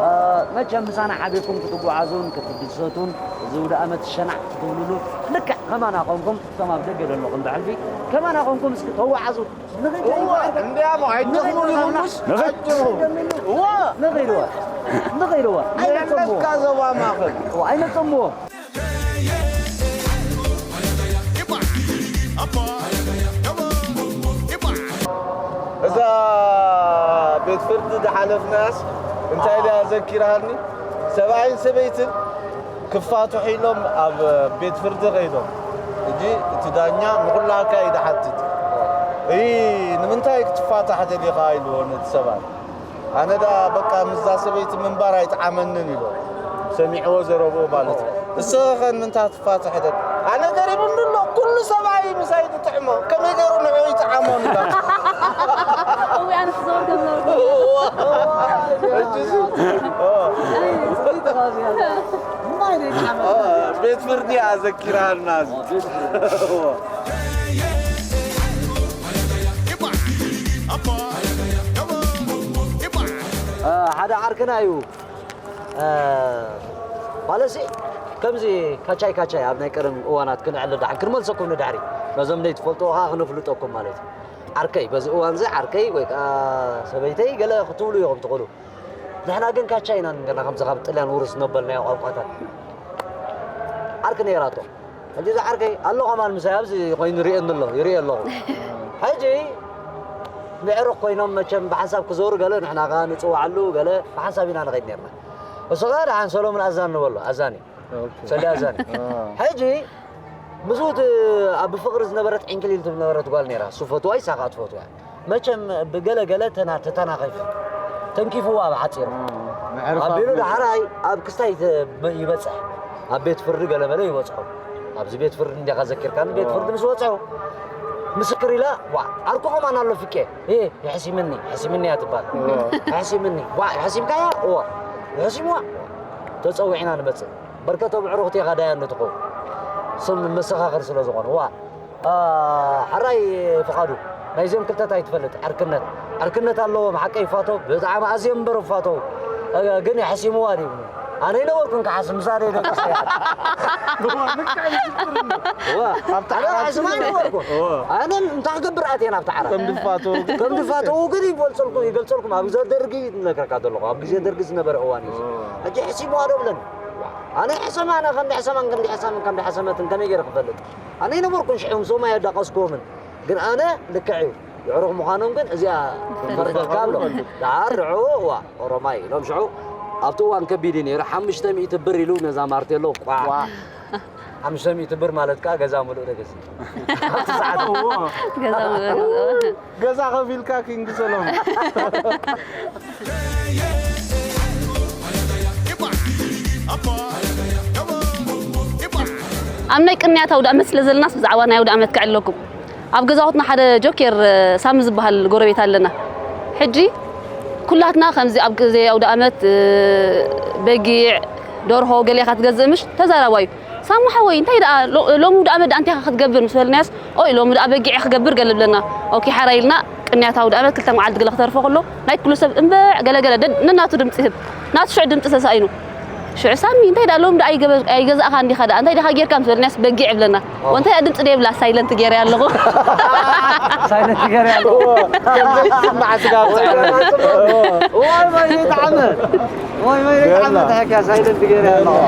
እ፣ መቸም ምሳና ሓቢርኩም ክትጓዓዙን ክትድሰቱን፣ እዚ ውደ ኣመት ሸናዕ ክትብልሉ፣ ልክዕ ከማና ኮንኩም፣ እቶም ኣብ ደገ ዘለኹም ብሕልፊ፣ ከማና ኮንኩም እስኪ ተዋዓዙ። ንኸይድ እወ፣ እንዲያሞ ኣይትኹኑ ንኸይድ ኢኹምስ ንኸይድ። ኣይትኹኑ። እወ። ንኸይድ እወ። ንኸይድ እወ። ኣይነጸምዎ። ንዕለትካ ዞባ ማእከል። እወ፣ ኣይነጸምዎ። እዛ ቤት ፍርዲ ዝሓለፍናያስ እንታይ ድያ ዘኪራሃኒ? ሰብኣይን ሰበይትን ክፋትሑ ኢሎም ኣብ ቤት ፍርዲ ከይዶም። ሕጂ እቲ ዳኛ ንኹላካ እዩ ዝሓትት። እይ፣ ንምንታይ ክትፋታሕ ደሊኻ ኢልዎ ነቲ ሰብኣይ። ኣነ ደኣ በቃ ምስዛ ሰበይቲ ምንባር ኣይጠዓመንን ኢልዎ። ሰሚዕዎ ዘረብኡ ማለት እዩ። እስኸ ከ ንምንታይ ትፋትሕ ደል-? ኣነ ገሪሙኒ ኣሎ። ኩሉ ሰብኣይ ምሳይ ዝጥዕሞ። ከመይ ገይሩ ንዑ ይጥዓሞ ንብላ። እውይ፣ ኣነ ክዘውር ከም ነበርኩ። እዋ። ሕጂ ሲ-፣ ኦ። ኣይ፣ ጽቡቅ ተባብያ። ማይ ነው የጫመ። ኦ፣ ቤት ፍርዲ ኣዘኪራልና እዚ። ኦ፣ ቤት ፍርዲ። ኦ። እ፣ ሓደ ዓርክና እዩ። እ፣ ማለትሲ ከምዚ ካቻይ ካቻይ ኣብ ናይ ቀደም እዋናት ክንዕል ደሓን ክንመልሰኩም ንድሕሪ። ነዞም ዘይትፈልጥዎ ከኣ ክነፍልጠኩም ማለት እዩ። ዓርከይ፣ በዚ እዋንዚ ዓርከይ ወይ ከኣ ሰበይተይ ገለ ክትብሉ ኢኹም ትኽእሉ። ንሕና ግን ካቻ ኢና ንገርና፣ ከምዚ ካብ ጥልያን ውርስ ዘበልናዮ ቋንቋታት። ዓርኪ ነይራቶ። ሕጂ እዚ ዓርከይ ኣሎ ከማን ምሳይ ኣብዚ ኮይኑ ይርእየኒ ኣሎ፣ ይርእዮ ኣለኹ። ሕጂ ምዕሩኽ ኮይኖም መቸም ብሓንሳብ ክዞሩ ገለ ንሕና ከኣ ንጽውዓሉ ገለ ብሓንሳብ ኢና ንኸይድ ነርና። እሱ ከኣ ደሓን ሰሎሙን ኣዛኒ ንበሎ፣ ኣዛኒ። ኦኬ። ሰልዲ ኣዛኒ። አ። ሕጂ ምስኡ እቲ ኣብ ፍቕሪ ዝነበረት ዕንክሊል ትብል ነበረት ጓል ነይራ። እሱ ፈትዋ፣ ንሳ ከኣ ትፈትዋ። መቸም ብገለ ገለ ተና-፣ ተተናኺፉ። ተንኪፍዋ ብሓጺሩ። አ፣ መዕርፋ ኣቢሉ ፍሉይ። ደሓራይ ኣብ ክስታይ ተ-፣ ይበጽሕ። ኣብ ቤት ፍርዲ ገለ መለ ይበጽሑ። ኣብዚ ቤት ፍርዲ እንዲኻ ዘኪርካኒ፣ ቤት አ። ፍርዲ ምስ በጽሑ፣ ምስክር ኢላ፣ ዋ፣ ዓርኩ ከማን ኣሎ ፍቄ። እ፣ የሕሲምኒ፣ የሕሲምኒ እያ ትባል። አ። የሕሲምኒ። ዋ፣ የሕሲምካያ? እወ። የሕሲምዋ? ተጸዊዕና ንመጽእ። በርከቶም ኣዕሩኽቲ ኢኻ ዳያኑ ትኸውን። ስም መሰኻኽር ስለ ዝኾኑ። ዋ፣ ኣ፣ ሕራይ ፍቓዱ፣ ናይዚኦም ክልተ እንታይ ትፈልጥ? ዕርክነት። ዕርክነት ኣለዎም፣ ሓቀይ ይፋተው፣ ብጣዕሚ ኣዝዮም እምበር ይፋተው። እ፣ ግን የሕሲምዋ ድዩ? ኣነ ኣይነበርኩን ክሓስም፣ ምሳሌ ደቂሰ እያ። እዋ፣ ልክዕ ምስክር እንዶ። እዋ፣ ኣብቲ ኣነ ዓራት ክሓስም ኣይነበርኩን። እዋ። ኣነ እንታይ ክገብር ኣትየ ናብቲ ዓራት? ከም ድፋተው። ከም ድፋተው ግን ይገልጸልኩ-፣ ይገልጸልኩም። ኣብ ግዜ ደርጊ ይነግረካ ዘለኹ፣ ኣብ ግዜ ደርጊ ዝነበረ እዋን እዩ። እዋ። ሕጂ የሕሲምዋ ዶ ብለኒ? ኣነ ሕሰማ፣ ኣነ ከም ድሕሰማን ከም ድሕሰምን ከም ድሕሰመትን ከመይ ገይረ ክፈልጥ? ኣነ ኣይነበርኩን ሽዑ፣ ምስኦም ኣየዳቐስክዎምን። ግን ኣነ ልክዕ እዩ። የዕሩኽ ምዃኖም ግን እዚኣ ይፈልጥ። ፈርደካ ኣሎ። ይፈልጥ። ደሓር ንዑ፣ እዋ፣ ኦሮማይ ኢሎም ሽዑ፣ ኣብቲ እዋን ከቢድ እዩ ነይሩ። ሓሙሽተ ሚእቲ ብር ኢሉ ነዛ ማርቴሎ፣ ቋዕ። ቋዕ። ሓሙሽተ ሚእቲ ብር ማለት ከኣ ገዛ ሙሉእ ተገዝእ። ኣብቲ ሰዓት። እዎ። ገዛ ሙሉእ። ገዛ ከፊልካ ኪንግ ሰሎሞን። ኣብ ናይ ቅንያት ኣውደ ኣመት ስለ ዘለናስ ብዛዕባ ናይ ኣውደ ኣመት ከዕልለኩም። ኣብ ገዛውትና ሓደ ጆኬር ሳሚ ዝበሃል ጎረቤት ኣለና። ሕጂ ኩላትና ከምዚ ኣብ ግዜ ኣውደ ኣመት፣ እ፣ በጊዕ፣ ደርሆ ገለ ኢኻ ትገዝእ ምሽ? ተዛራባዩ። ሳሙ ሓወይ፣ እንታይ ደኣ ሎ-፣ ሎሚ ደኣ መድ ኣንቲኻ ክትገብር ምስ በልናዮስ፣ ኦይ፣ ሎሚ ደኣ በጊዕ ክገብር ገለ ብለና። ኦኬ፣ ሓራ ኢልና፣ ቅንያታዊ ደኣ መድ ክልተ መዓልቲ ገለ ክተርፎ ከሎ፣ ናይ ኩሉ ሰብ እምበዕ ገለ ገለ፣ ደድ-፣ ነናቱ ድምጺ ህብ። ናቱ ሽዑ ድምጺ ተሳኢኑ። ሽዑ ሳሚ፣ እንታይ ደኣ ሎሚ ደኣ ኣይገበ-፣ ኣይገዛእኻን ዲኻ ደኣ፣ እንታይ ዲኻ ጌርካ ምስ በልናዮስ፣ በጊዕ ብለና። ወንታይ ድምጺ ደይብላ ሳይለንት ገይረ ኣለኹ። ሳይለንት ገይረ ኣለኹ። ከምዚ ዝስማዕ ስጋ ኣብዛ ዓለም። ወይ ወይ ይጥዓመ። ወይ ወይ ይጥዓመ። ተሐኪያ ሳይለንት ገይረ ኣለኹ።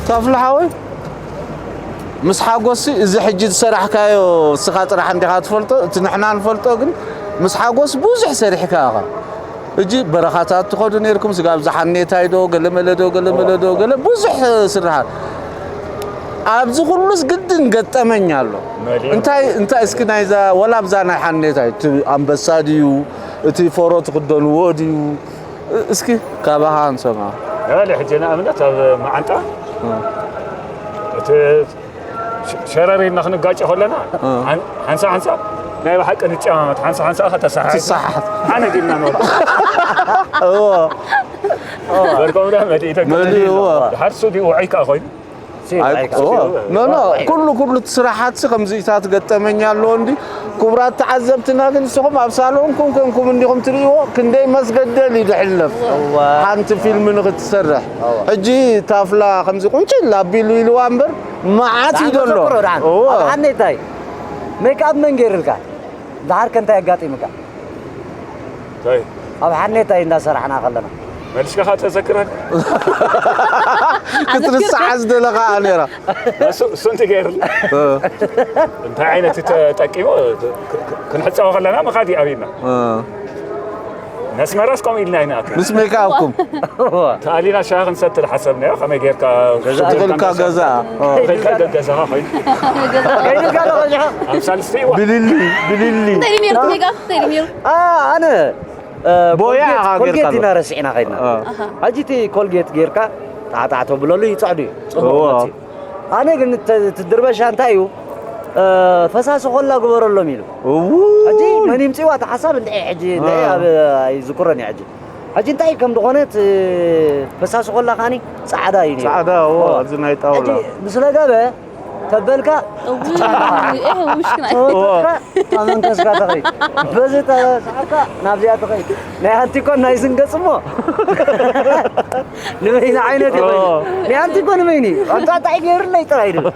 ታፍላ ሓወይ፣ ምስ ሓጎስሲ እዚ ሕጂ ዝሰራሕካዮ እስኻ ጥራሕ እንዲኻ ትፈልጦ፣ እቲ ንሕና ንፈልጦ ግን ምስ ሓጎስ ብዙሕ ሰሪሕካ ኢኻ። ሕጂ በረኻታት ትኸዱ ነይርኩም፣ ስጋብ ዝሓኔታይ ዶ፣ ገለመለ ዶ፣ ገለመለ ዶ፣ ገለ ብዙሕ ስራሓት። ኣብዚ ኩሉስ ግድን ገጠመኝ ኣሎ። መሊኡ። እንታይ፣ እንታይ እስኪ ናይዛ፣ ወላ ኣብዛ ናይ ሓኔታይ፣ እቲ ኣንበሳ ድዩ፣ እቲ ፎሮ ትኽደንዎ ድዩ፣ እስኪ ካባኻ ንሰምዓ። ያለ ሕጂ ንኣብነት ኣብ መዓንጣ እ። እቲ ሸ-፣ ሸረሪና ክንጋጨ ከለና እ። ሓን-፣ ሓንሳ ሓንሳ ናይ ብሓቂ ንጨማመት፣ ሓንሳ ሓንሳ ኸ ተሰሓሓት። ትሰሓሓት። ኣነ ዲና ንወድቕ። እዎ። በርኮም ዳ መሊኡ ተገለኒ መሊኡ፣ እዎ። ድሓር ሱ ድዩ ውዑይ ከኣ ኮይኑ። ኣይ፣ ኦ፣ ኖ፣ ኖ፣ ኩሉ፣ ኩሉ እቲ ስራሓትሲ ከምዚታት ገጠመኝ ኣለዎ እንዲ። ክቡራት ተዓዘብትና ግን ንስኹም ኣብ ሳሎንኩም ኮንኩም እንዲኹም ትርእይዎ፣ ክንደይ መስገደል እዩ ዝሕለፍ። እዋ። ሓንቲ ፊልም ንኽትሰርሕ። እዋ። ሕጂ ታፍላ ከምዚ ቁንጭል ኣቢሉ ኢልዋ እምበር መዓት እዩ ዘሎ። ተዘክሮ ደሓን። እዎ። ኣብ ሓኔታይ ሜክኣፕ መን ገይርልካ? ደሓር ከ እንታይ ኣጋጢምካ? እንታይ? ኣብ ሓኔታይ እንዳሰራሕና ከለና። መልስካ ተዘክረን? ክትርስዓ ዝደለኻ ነይራ። እሱ፣ እሱ እንታይ ገይርና? እ። እንታይ ዓይነት ተጠቂሙ ክ-፣ ክ-፣ ክንሕጸቦ ከለና መኻዲ ኣብና። እ። ነስመራስ ከምኡ ኢልና ኣይንኣክል። ምስ ሜክኣፕኩም? ተኣሊና ሻሂ ክንሰቲ ዝሓሰብናዮ፣ ከመይ ጌርካ ገዛ ትኽልካ ገዛ። ኦ። ትኽልካ ገዛኻ ኮይኑ። ከይድልካ ዶ ቆልዑ? ኣብ ሳልስቲ እዋን። ብልሊ፣ ብልሊ። እንታይ ድዩ ነይሩ? ሜጋ እንታይ ድዩ ነይሩ? አ፣ ኣነ፣ እ፣ ቦያ ኮልጌት፣ ኢኻ ኮልጌት ጌርካ ኢና ኣሎ። ረሲዕና ከይድና። አ። ኣሃ። ሕጂ እቲ ኮልጌት ጌርካ ጣዕጣዕ ተብለሉ ይጸዕዱ እዩ። ጽቡቕ እዎ። መጺኡ። ኣነ ግን እተ-፣ እቲ ድርበሻ እንታይ እዩ? እ፣ ፈሳሲ ኮላ ግበረሎም ኢሉ። እውይ። ሕጂ መን ይምጽእዋ እቲ ሓሳብ እንድዒ ሕጂ እንድዒ አ። ኣብ ኣይዝክሮን እየ ሕጂ። ሕጂ እንታይ ከም ዝኾነ እቲ ፈሳሲ ኮላ ከኣኒ ጻዕዳ እዩ ነይሩ። ጻዕዳ፣ እዎ፣ እዎ። ኣብዚ ናይ ጣውላ። ሕጂ ምስ ለገበ ተበልካ እውይ፣ እህ፣ ውሽክና። ተወጥካ፣ ኣመንከስካ ተኸይድ። በዚ ተሰዓብካ ናብዚኣ ተኸይድ። ናይ ኣንቲኮን ናይ ዝንገጽ እሞ ንበይኒ ዓይነት እዩ ኮይኑ። እዎ። ናይ ኣንቲኮ ንበይኒ እዩ። ኣንታ እንታይ ገይርለይ ጥራይ ድብል።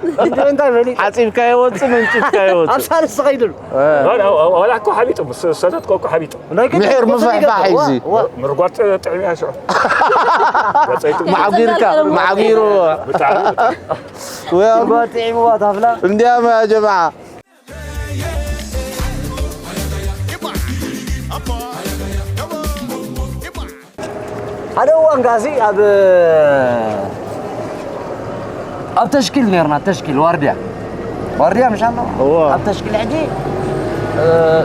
እንታይ በሊ? ሓጺብካ ይወጽእ፣ መንጭፍካ ይወጽእ። ኣብ ሳልስ ተኸይድሉ። እ። ዋላ፣ ዋላ እኮ ሓቢጡ፣ ምስ ሰተትኮ እኮ ሓቢጡ። ናይ ግድ ምሒር እኮ ምፍሕፋሕ እዩ ዋ፣ እዚ። ዋ። ምርጓድ ጥዑም እያ ሽዑ። ወጸይቱ። ማዕጊርካ፣ ማዕጊሩ። ብጣዕሚ፣ ብጣዕሚ። ወያ። ምርጓድ ጥዒምዋ ታፍላ። እንዲያም ያ ጀማዓ። ሓደ እዋን ጋዚ ኣብ፣ ኣብ ተሽኪል ነርና፣ ተሽኪል ዋርድያ። ዋርድያ ምሽ ኣሎ? እዎ። ኣብ ተሽኪል ሕጂ፣ እ፣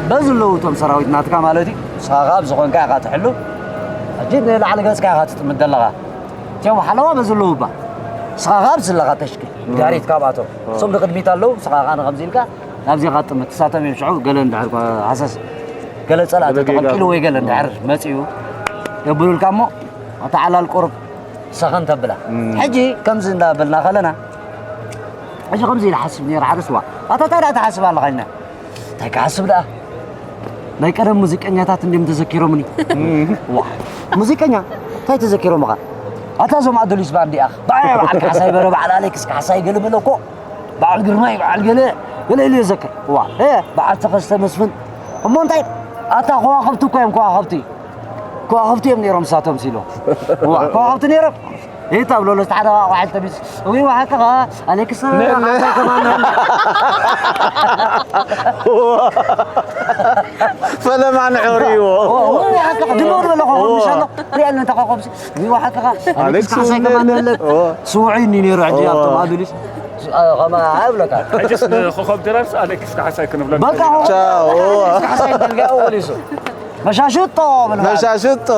በዚ ኣለዉ እቶም ሰራዊት ናትካ ማለት እዩ። ንስኻ ካብ ዝኾንካ ኢኻ ትሕሉ። ሕጂ ንላዕሊ ገጽካ ኢኻ ትጥምት ዘለኻ። እቲኦም ሓለዋ በዚ ኣለዉ እባ። ንስኻ ካብ ዘለኻ ተሽኪል፣ እዎ። ዳሪት ካብኣቶም። እዎ። እሶም ንቕድሚት ኣለዉ፣ ንስኻ ኸኣ ንኸምዚ ኢልካ ናብዚ ኢኻ ትጥምት። ንሳቶም እዮም ሽዑ ገለ እንድሕር ሃሰስ፣ ገለ ጸላእቲ ገለ ጌጋ። ተቐልቂሉ ወይ ገለ እንድሕር መጺኡ የብሉልካ እሞ፣ ኣታ ዓላል ቁሩብ ሰኸን ተብላ። እም። ሕጂ ከምዚ እንዳበልና ከለና፣ ሕጂ ከምዚ ኢለ ሓስብ ነይረ፣ ሓደ ስዋ። ኣታ እንታይ ደኣ ትሓስብ ኣለኻ ኢልና። እንታይ ክሓስብ ደኣ? ናይ ቀደም ሙዚቀኛታት እንድዮም ተዘኪሮምኒ። እም። ዋ፣ ሙዚቀኛ እንታይ ተዘኪሮምኻ? ኣታ እዞም ኣዱሊስ ባንድ እያ። በዓል፣ በዓል ካሕሳይ በረ፣ በዓል ኣሌክስ ካሕሳይ ገለ በለ እኮ። በዓል ግርማይ፣ በዓል ገለ፣ ገለ ኢሉ የዘክር። ዋ፣ እ፣ በዓል ተኸስተ መስፍን። እሞ እንታይ? ኣታ ከዋኽብቲ እኮ እዮም፣ ከዋኽብቲ። ከዋኽብቲ እዮም ነይሮም፣ ንሳቶም ሲሎ። ዋ፣ ከዋኽብቲ ነይሮም። ይታ ብሎ፣ ለስተ ሓደ ቋሕ ተቢስ። እዊ፣ ዋ፣ ሓቅኻ፣ ኣሌክስ፣ ነ-፣ ነ-፣ ሓቅኻ ከማን። ፈለማ ንዕርይዎ። ኦ፣ ኦ፣ ሓቅኻ፣ ድሞ ዝበለ ኮኾብ ኦ። ምሻሎ። ሪኣል ነታ ኮኾብ ሲ። እዊ፣ ዋ፣ ሓቅኻ፣ ኣሌክስ ኣሌክስ ካሕሳይ ነ-፣ ከማን ነ-፣ መለክ። ኦ። ስውዒ እኒ ነይሩ፣ ሕጂ ኦ። ኣብቶም ኣዱሊስ። አ፣ ኸማ-፣ ኣይብለካ። ሕጅስ ንኮኾብ ድራርስ ኣሌክስ ካሕሳይ ክንብሎ በቃ፣ ንኽእል ኢና። ቻው። ኣሌክስ ካሕሳይ እንተልካ፣ ኦ፣ ወሊሱ። መሻሽጦ ብልሃል። መሻሽጦ።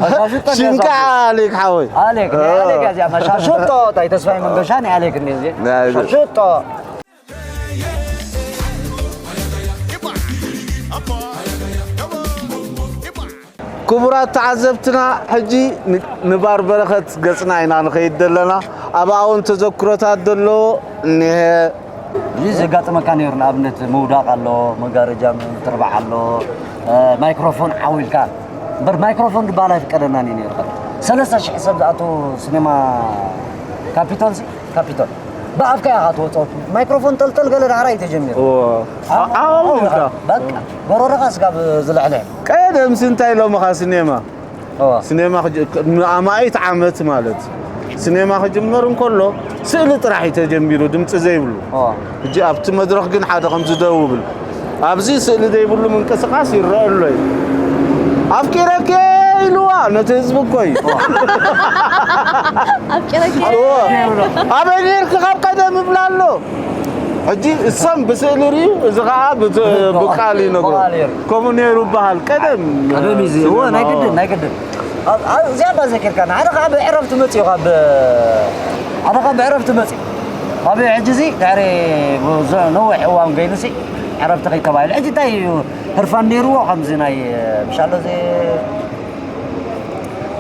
መሻሽጦ ሽምካ ገዛ። ኣሌክ ሓወይ። ኣሌክ፣ ናይ ኣሌክ እዚኣ መሻሽጦ፣ ታይ ተስፋይ መንገሻ፣ ናይ ኣሌክ እንዴ እዚኣ። ናይ ኣሌክ። መሻሽጦ። ክቡራት ተዓዘብትና፣ ሕጂ ን-፣ ንባር በረኸት ገጽና ኢና ንኸይድ ዘለና። ኣብኣ እውን ተዘክሮታት ዘለዎ እኒሀ። እዚ ዘጋጠመካ ነይሩ፣ ንኣብነት ምውዳቕ ኣሎ፣ መጋረጃ ምትርባዕ ኣሎ፣ እ፣ ማይክሮፎን ዓው ኢልካ። እምበር ማይክሮፎን ዝበሃል ኣይፍቀደናን እዩ ነይሩ። ሰለስተ ሽሕ ሰብ ዝኣተዎ ሲኔማ ካፒቶል ሲ-፣ ካፒቶል። ብኣፍካ ኢኻ ትወፅኦ። ማይክሮፎን ጠልጠል ገለ ዳሕራይ ተጀሚሩ። እዎ። ዓው፣ ዓው ዓው ኢልካ። ኢልካ። በቃ፣ ጎረሮኻ ስጋብ ዝልዕልዕ። ቀደም ሲ እንታይ ኢሎምኻ ሲኔማ? እዎ። ሲኔማ ክጅ-፣ ክ-፣ ንኣማኢት ዓመት ማለት። ሲኔማ ክጅመር እንከሎ ስእሊ ጥራሕ እዩ ተጀሚሩ፣ ድምፂ ዘይብሉ። እዎ። ሕጂ ኣብቲ መድረኽ ግን ሓደ ከምዚ ደው ብል። ኣብዚ ስእሊ ዘይብሉ ምንቅስቓስ ይረአ ኣሎ እዩ። ኣፍቂረኪ ኢልዋ ነቲ ህዝቢ እኮ እዩ። ኣፍቂረኪ። እዎ። ኣበይ ነይርኪ ካብ ቀደም ይብላ ኣሎ። ሕጂ እሶም ብስእሊ ርእዩ፣ እዚ ኸዓ ብት-፣ ብቃል ይነግሮ። ብቃል ይር-፣ ከምኡ ነይሩ ይበሃል ቀደም። ቀደም እዩ እዚ። እዎ፣ ናይ ሲኔማ፣ ግድን፣ እዎ። ናይ ግድን። ኣብ፣ ኣብ፣ እዚኣ እባ ዘኪርካና። ሓደ ኸዓ ብዕረፍቲ መፂኡ፣ ካብ፣ ሓደ ኸዓ ብዕረፍቲ መፂኡ። ካብ ሕጂ እዚ ድሕሪ ብዙ ነዊሕ እዋን ገይሩ ሲ ዕረፍቲ ከይተባሂሉ። ሕጂ እንታይ እዩ ህርፋን ነይርዎ? ከምዚ ናይ፣ ምሻሎ እዚ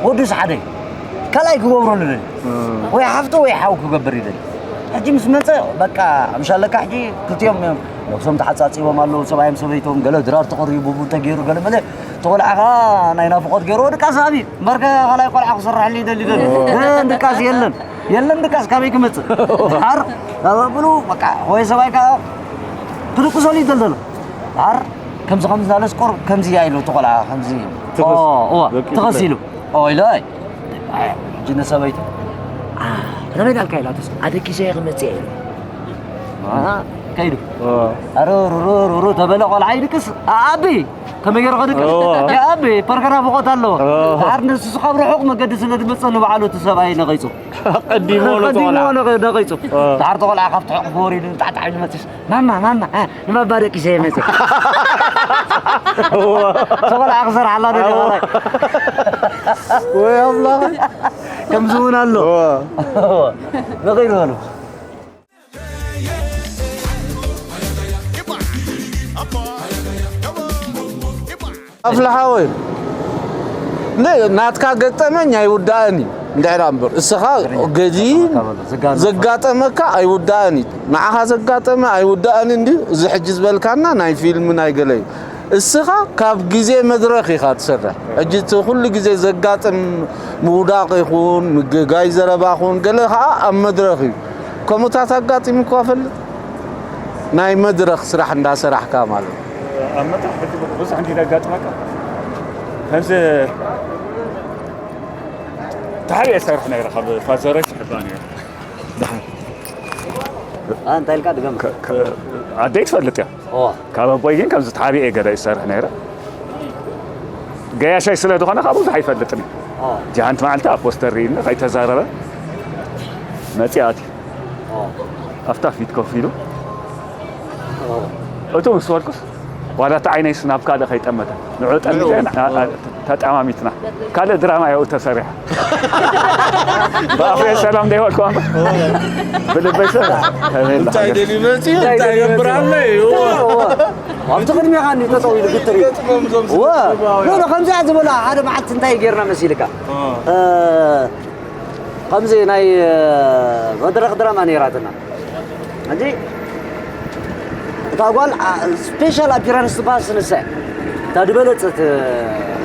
ወዱስ ሓደ ካልኣይ ክገብረሉ ደልዩ። እም። ወይ ሓፍቱ ወይ ሓው ክገብር ይደሊ። ሕጂ ምስ መፀ፣ በቃ፣ ምሻለካ ሕጂ ክልቲኦም እዮም ነብሶም ተሓፃፂቦም ኣለዉ፣ ሰብኣዮም ሰበይቶም፣ ገለ ድራር ተቐሪቡ፣ ቡን ተገይሩ፣ ገለ መለ፣ እቲ ቆልዓ ኸዓ ናይ ናፍቖት ገይርዎ ድቃስ ኣብዩ። እምበርከ ካልኣይ ቆልዓ ክስርሐሉ ይደሊ ደሊ። እ፣ ድቃስ የለን። የለን ድቃስ ካበይ ክመፅእ? ድሓር ካብ ኣብሉ፣ በቃ፣ ወይ ሰብኣይ ከዓ ክድቅሰሉ ይደልደሎ። ድሓር ከምዚ ከምዚ እናለስ ቆር ከምዚ እያ ኢሉ እቲ ቆልዓ ከምዚ። ትኸስ-፣ ኦ፣ እዋ፣ በቂ ተኸስ ትበል። ኢሉ። ኦ፣ ኢሉ፣ ኣይ፣ ኣይ፣ ሕጂ ንሰበይቱ፣ ኣ፣ ከመይ ዳልካ ኢላትስ፣ ኣደቂሰ እየ ክመጽእ እየ ኢሉ። ኣ፣ ከይዱ። ኦ። ኣረ፣ ሩሩ፣ ሩሩ፣ ተበለ ቆልዓ ይድቅስ። ኣ፣ ኣቢ፣ ከመይ ገይሩ ክድቅስ? ኦ። ያ ኣቢ፣ ፐርከና ብቆት ኣለዎ። ኦ። ድሓር ንሱ ካብ ርሑቕ መገዲ ስለ ዝመጽእ ንባዕሉ እቲ ሰብኣይ ነቒጹ። ቀዲሞ ኣሎ እቲ ቀዲሞ ቆልዓ። ነቐ-፣ ነቒጹ። ኦ። ድሓር እቲ ቆልዓ ካብቲ ሕቑፉ ወሪዱ፣ ጣዕጣዕ ኢሉ መጺስ። ማማ፣ ማማ፣ እ፣ ንባባ ደቂሰ እየ መጽእ። እወ። ተቆልዓ ክሰርሓላ ደሊ እወ። ኸላይ። ወይ ኣምላኽ። ከምዚ እውን ኣሎ። እወ። እወ። መቒሩ በሉ። ኣፍልሓ ወይ ን-፣ ናትካ ገጠመኝ ኣይውዳእን እዩ። እንድሕራ እምበር እስኻ ገዲም ዘጋጠመካ በሎ፣ ዘጋጠመካ። ዘጋጠመካ ኣይውዳእን እዩ። ንዓኻ ዘጋጠመ ኣይውዳእን እንድዩ። እዚ ሕጂ ዝበልካና ናይ ፊልም ናይ ገለ እዩ። እስኻ ካብ ግዜ መድረኽ ኢኻ ትሰርሕ። ሕጂ እቲ ኩሉ ግዜ ዘጋጥም ምውዳቕ ይኹን፣ ምግጋይ ዘረባ ይኹን፣ ገለ ኸዓ ኣብ መድረኽ እዩ። ከምኡታት ኣጋጢሙካ ፈልጥ? ናይ መድረኽ ስራሕ እንዳሰራሕካ ማለት እዩ። ኣብ መድረኽ ሕጂ ብዙሕ እንዲ ዘጋጥመካ። ከምዚ ተሓቢኤ ይሰርሕ ነይረ፣ ካብ ፋዘረይ ክሕባእ ነይረ። ደሓን። ኣ፣ እንታይ ኢልካ? ድገም። ከ-፣ ከ-፣ ኣደይ ትፈልጥ እያ። ኦ። ካብ ኣቦይ ግን ከምዚ ተሓቢኤ ገለ ይሰርሕ ነይረ። ገያሻይ ስለ ዝኾነ ካብ ብዙሕ ኣይፈልጥን እዩ። ኦ። ሕጂ ሓንቲ መዓልቲ ኣብ ፖስተር ርኢኒ፣ ከይተዛረበ መጺኡ ኣትዩ። ኦ። ኣብታ ፊት ኮፍ ኢሉ። ኦ። እቱ ምስ በልኩስ፣ ዋላ እቲ ዓይነይስ ናብ ካልእ ከይጠመተ፣ ንዑ ጠሚተ፣ ንዑ። ኣ-፣ ኣ-፣ ተጠማሚትና። ካልእ ድራማ እያ ተሰሪሓ። ብኣፈይ ሰላም ዘይበልኩ እምበር። ብልበይ ሰላም። እንታይ ደልዩ መፂኡ? እንታይ እንታይ ደልዩ ገብር መፂኡ? ኣሎ እዩ? እዎ፣ እዎ። ኣብቲ ቅድሜኻ እንዲ ጠጠው ኢሉ ግትር ኢሉ። ገጥሞም እዞም እዎ። ስድራዊ ኖ፣ ኖ፣ ከምዚኣ ዝበላ ሓደ መዓልቲ እንታይ ጌርና መሲልካ? እ። እ፣ ከምዚ ናይ፣ እ፣ መድረኽ ድራማ ነይራትና። ሕጂ እታ ጓል፣ ኣ፣ ስፔሻል ኣፒራንስ ትበሃል ስንሳ እያ። እታ ዝበለጸት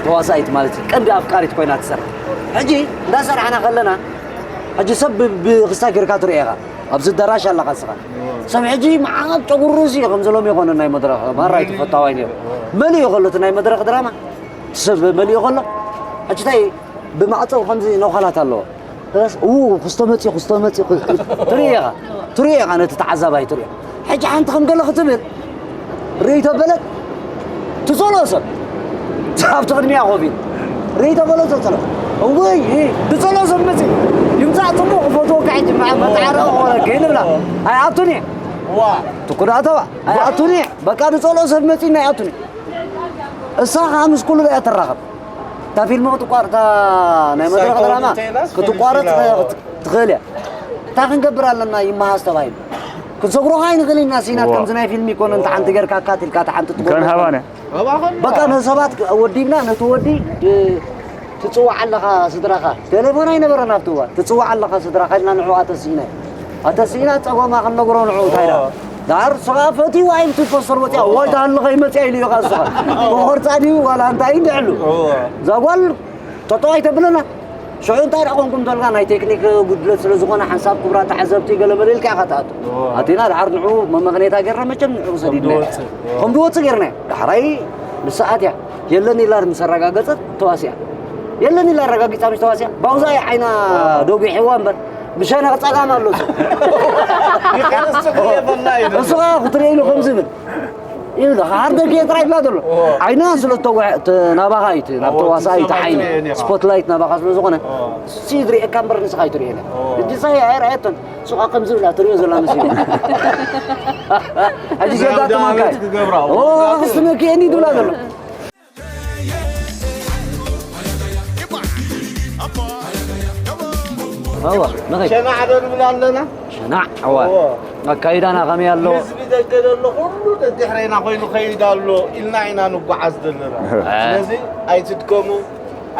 ተዋሳኢት ማለት እዩ። ቀንዲ ኣፍቃሪት ኮይና ትሰርሕ። ሕጂ እንዳሰራሕና ከለና፣ ሕጂ ሰብ ብ-፣ ብኽስታይ ጌርካ ትርእዮ ኢኻ። ኣብዚ ኣዳራሽ ኣለኻ ንስኻ። ሰብ ሕጂ መዓት ጨጉሩ ርእሱ እዩ፣ ከምዚ ሎሚ ኣይኮነን ናይ መድረኽ፣ ማራ እዩ ተፈታዋይ ነይሩ። መሊኡ ከሎ እቲ ናይ መድረኽ ድራማ፣ ሰብ መሊኡ ከሎ፣ ሕጂ እንታይ ብማዕጾ ከምዚ ነዃላት ኣለዎ። በስ፣ ኡ፣ ክስቶ መጺኡ፣ ክስቶ መጺኡ፣ ክስ-፣ ትርኢ ኢኻ፣ ትርኢ ኢኻ፣ ነቲ ተዓዛባይ ትርኢ። ሕጂ ሓንቲ ከም ገለ ክትብል ርእይቶ በለት፣ ትጸልኦ ሰብ። ኣብቲ ቅድሚኣ ኮፍ ኢሉ። ርእይቶ በሎ፣ ትጸልኦ። እውይ፣ እ፣ ትጸልኦ ሰብ መጺኡ። ይምጻእ ጽቡቕ፣ ክፈትወካ ሕጂ፣ መ-፣ መጻዕሪ ክኾነኪ፣ ንብላ። ኣይኣቱን እየ። ዋ። ትኩዳእተዋ፣ ኣይኣቱን እየ። በቃ፣ ዝጸልኦ ሰብ መጺኡ፣ ኣይኣቱን እየ። እሳ ኸኣ ምስ ኩሉ እያ ትራኸብ። እታ ፊልም ክትቋር-፣ እታ ናይ መድረኽ ሳይኮ ድራማ እንተይላስ ክትቋረጽ ፖሊስ ኢላ። ትኽ-፣ ትኽእል እያ። እንታይ ክንገብር ኣለና ይመሃዝ ተባሂሉ። ክንሰግሮኻ ኣይንኽእልን ኢና፣ ሲናት እዋ። ከምዚ ናይ ፊልም ይኮነ፣ እንተ ሓንቲ ጌርካ ኣካቲልካ፣ እታ ሓንቲ ትጎሎ። ከንሃባነ። በቃ፣ ንሰባት ወዲብና፣ ነቲ ወዲ ድ-፣ ትጽዋዕ ኣለኻ ስድራኻ። ቴሌፎን ኣይነበረን ኣብቲ እዋን። ትጽዋዕ ኣለኻ ስድራኻ ኢልና ንዕኡ ኣተሲእና። ኣተሲእና ጸገማ ክንነግሮ ንዕኡ እንታይ ኢላ። እዋ። ዳር ስኻ ፈትይዋ ኢሉ እቲ ፖስተር ወጽያ፣ እዋ። ዋይ፣ ተሃልኸ ይመጽያ ኢሉ እዩ ኸኣ ስኻ። እዋ። ቆርጻ ድዩ ዋላ እንታይ እዩ ድዕሉ? እዋ። እዛ ጓል ጠጠው ኣይተብለና። ሽዑ እንታይ ደኣ ኮንኩም ተልካ፣ ናይ ቴክኒክ ጉድለት ስለ ዝኾነ፣ ሓንሳብ ክቡራት ተዓዘብቲ ገለ መለ ኢልካ ኢኻ ትኣቱ። እዎ። ኣቲና ድሓር ንዑ መመኽኔታ ጌርና፣ መቸም ንዑ ሰዲድና። ከም ድወጽእ፣ እዎ። ከም ድወጽእ ጌርና። ዳሕራይ ንስኣ ኣትያ። የለን ኢላ ምስ ኣረጋገጸት ተዋሲኣ። የለን ኢላ ኣረጋጊጻ ምስ ተዋሲኣ፣ ባውዛ እያ ዓይና እዎ። ደጒሕዋ እምበር፣ ብሸነኽ ጸጋም ኣሎ እሱ። ይቀለስ ጽቡቅ የበላ እዩ። እሱ ኸኣ ክትርእይ ኢሉ ከም ዝብል። ይብላ፣ ሃርደክ እየ ጥራይ ይብላ ዘሎ። እዎ። ዓይና ስለ እተጓ-፣ ተ-፣ ናባኻ እዩ፣ እቲ ናብ እዎ፣ ተዋሳኣይ፣ እቲ እቲ ሓይሊ። ስፖትላይት እየ ነይራ። ስፖትላይት ናባኻ ስለ ዝኾነ፣ እዎ። እሱ እዩ ዝርእየካ እምበር ንስኻ ኣይትርእየን እያ። እዎ። ሕጂ እሳ እያ ኣይረኣየቶን። ስኻ ከምዚ ብላ ትርእዮ ዘላ መሲሉ። ሕጂ ዘውዲ ዘጋጥመካ ዓመት እዩ። ክገብራ፣ እዎ፣ እዎ። ክስትመኪ እየኒ ትብላ ዘሎ። እዎ፣ ንኸይድ። ሸናዕ ዶ ንብል ኣለና? ሸናዕ፣ እወ። እዎ። ኣካይዳና ከመይ ኣሎ? ህዝቢ ደገ ዘሎ ኩሉ ደድሕሬና ኮይኑ ከይድ ኣሎ ኢልና ኢና ንጓዓዝ ዘለና። እ። ስለዚ ኣይትድከሙ፣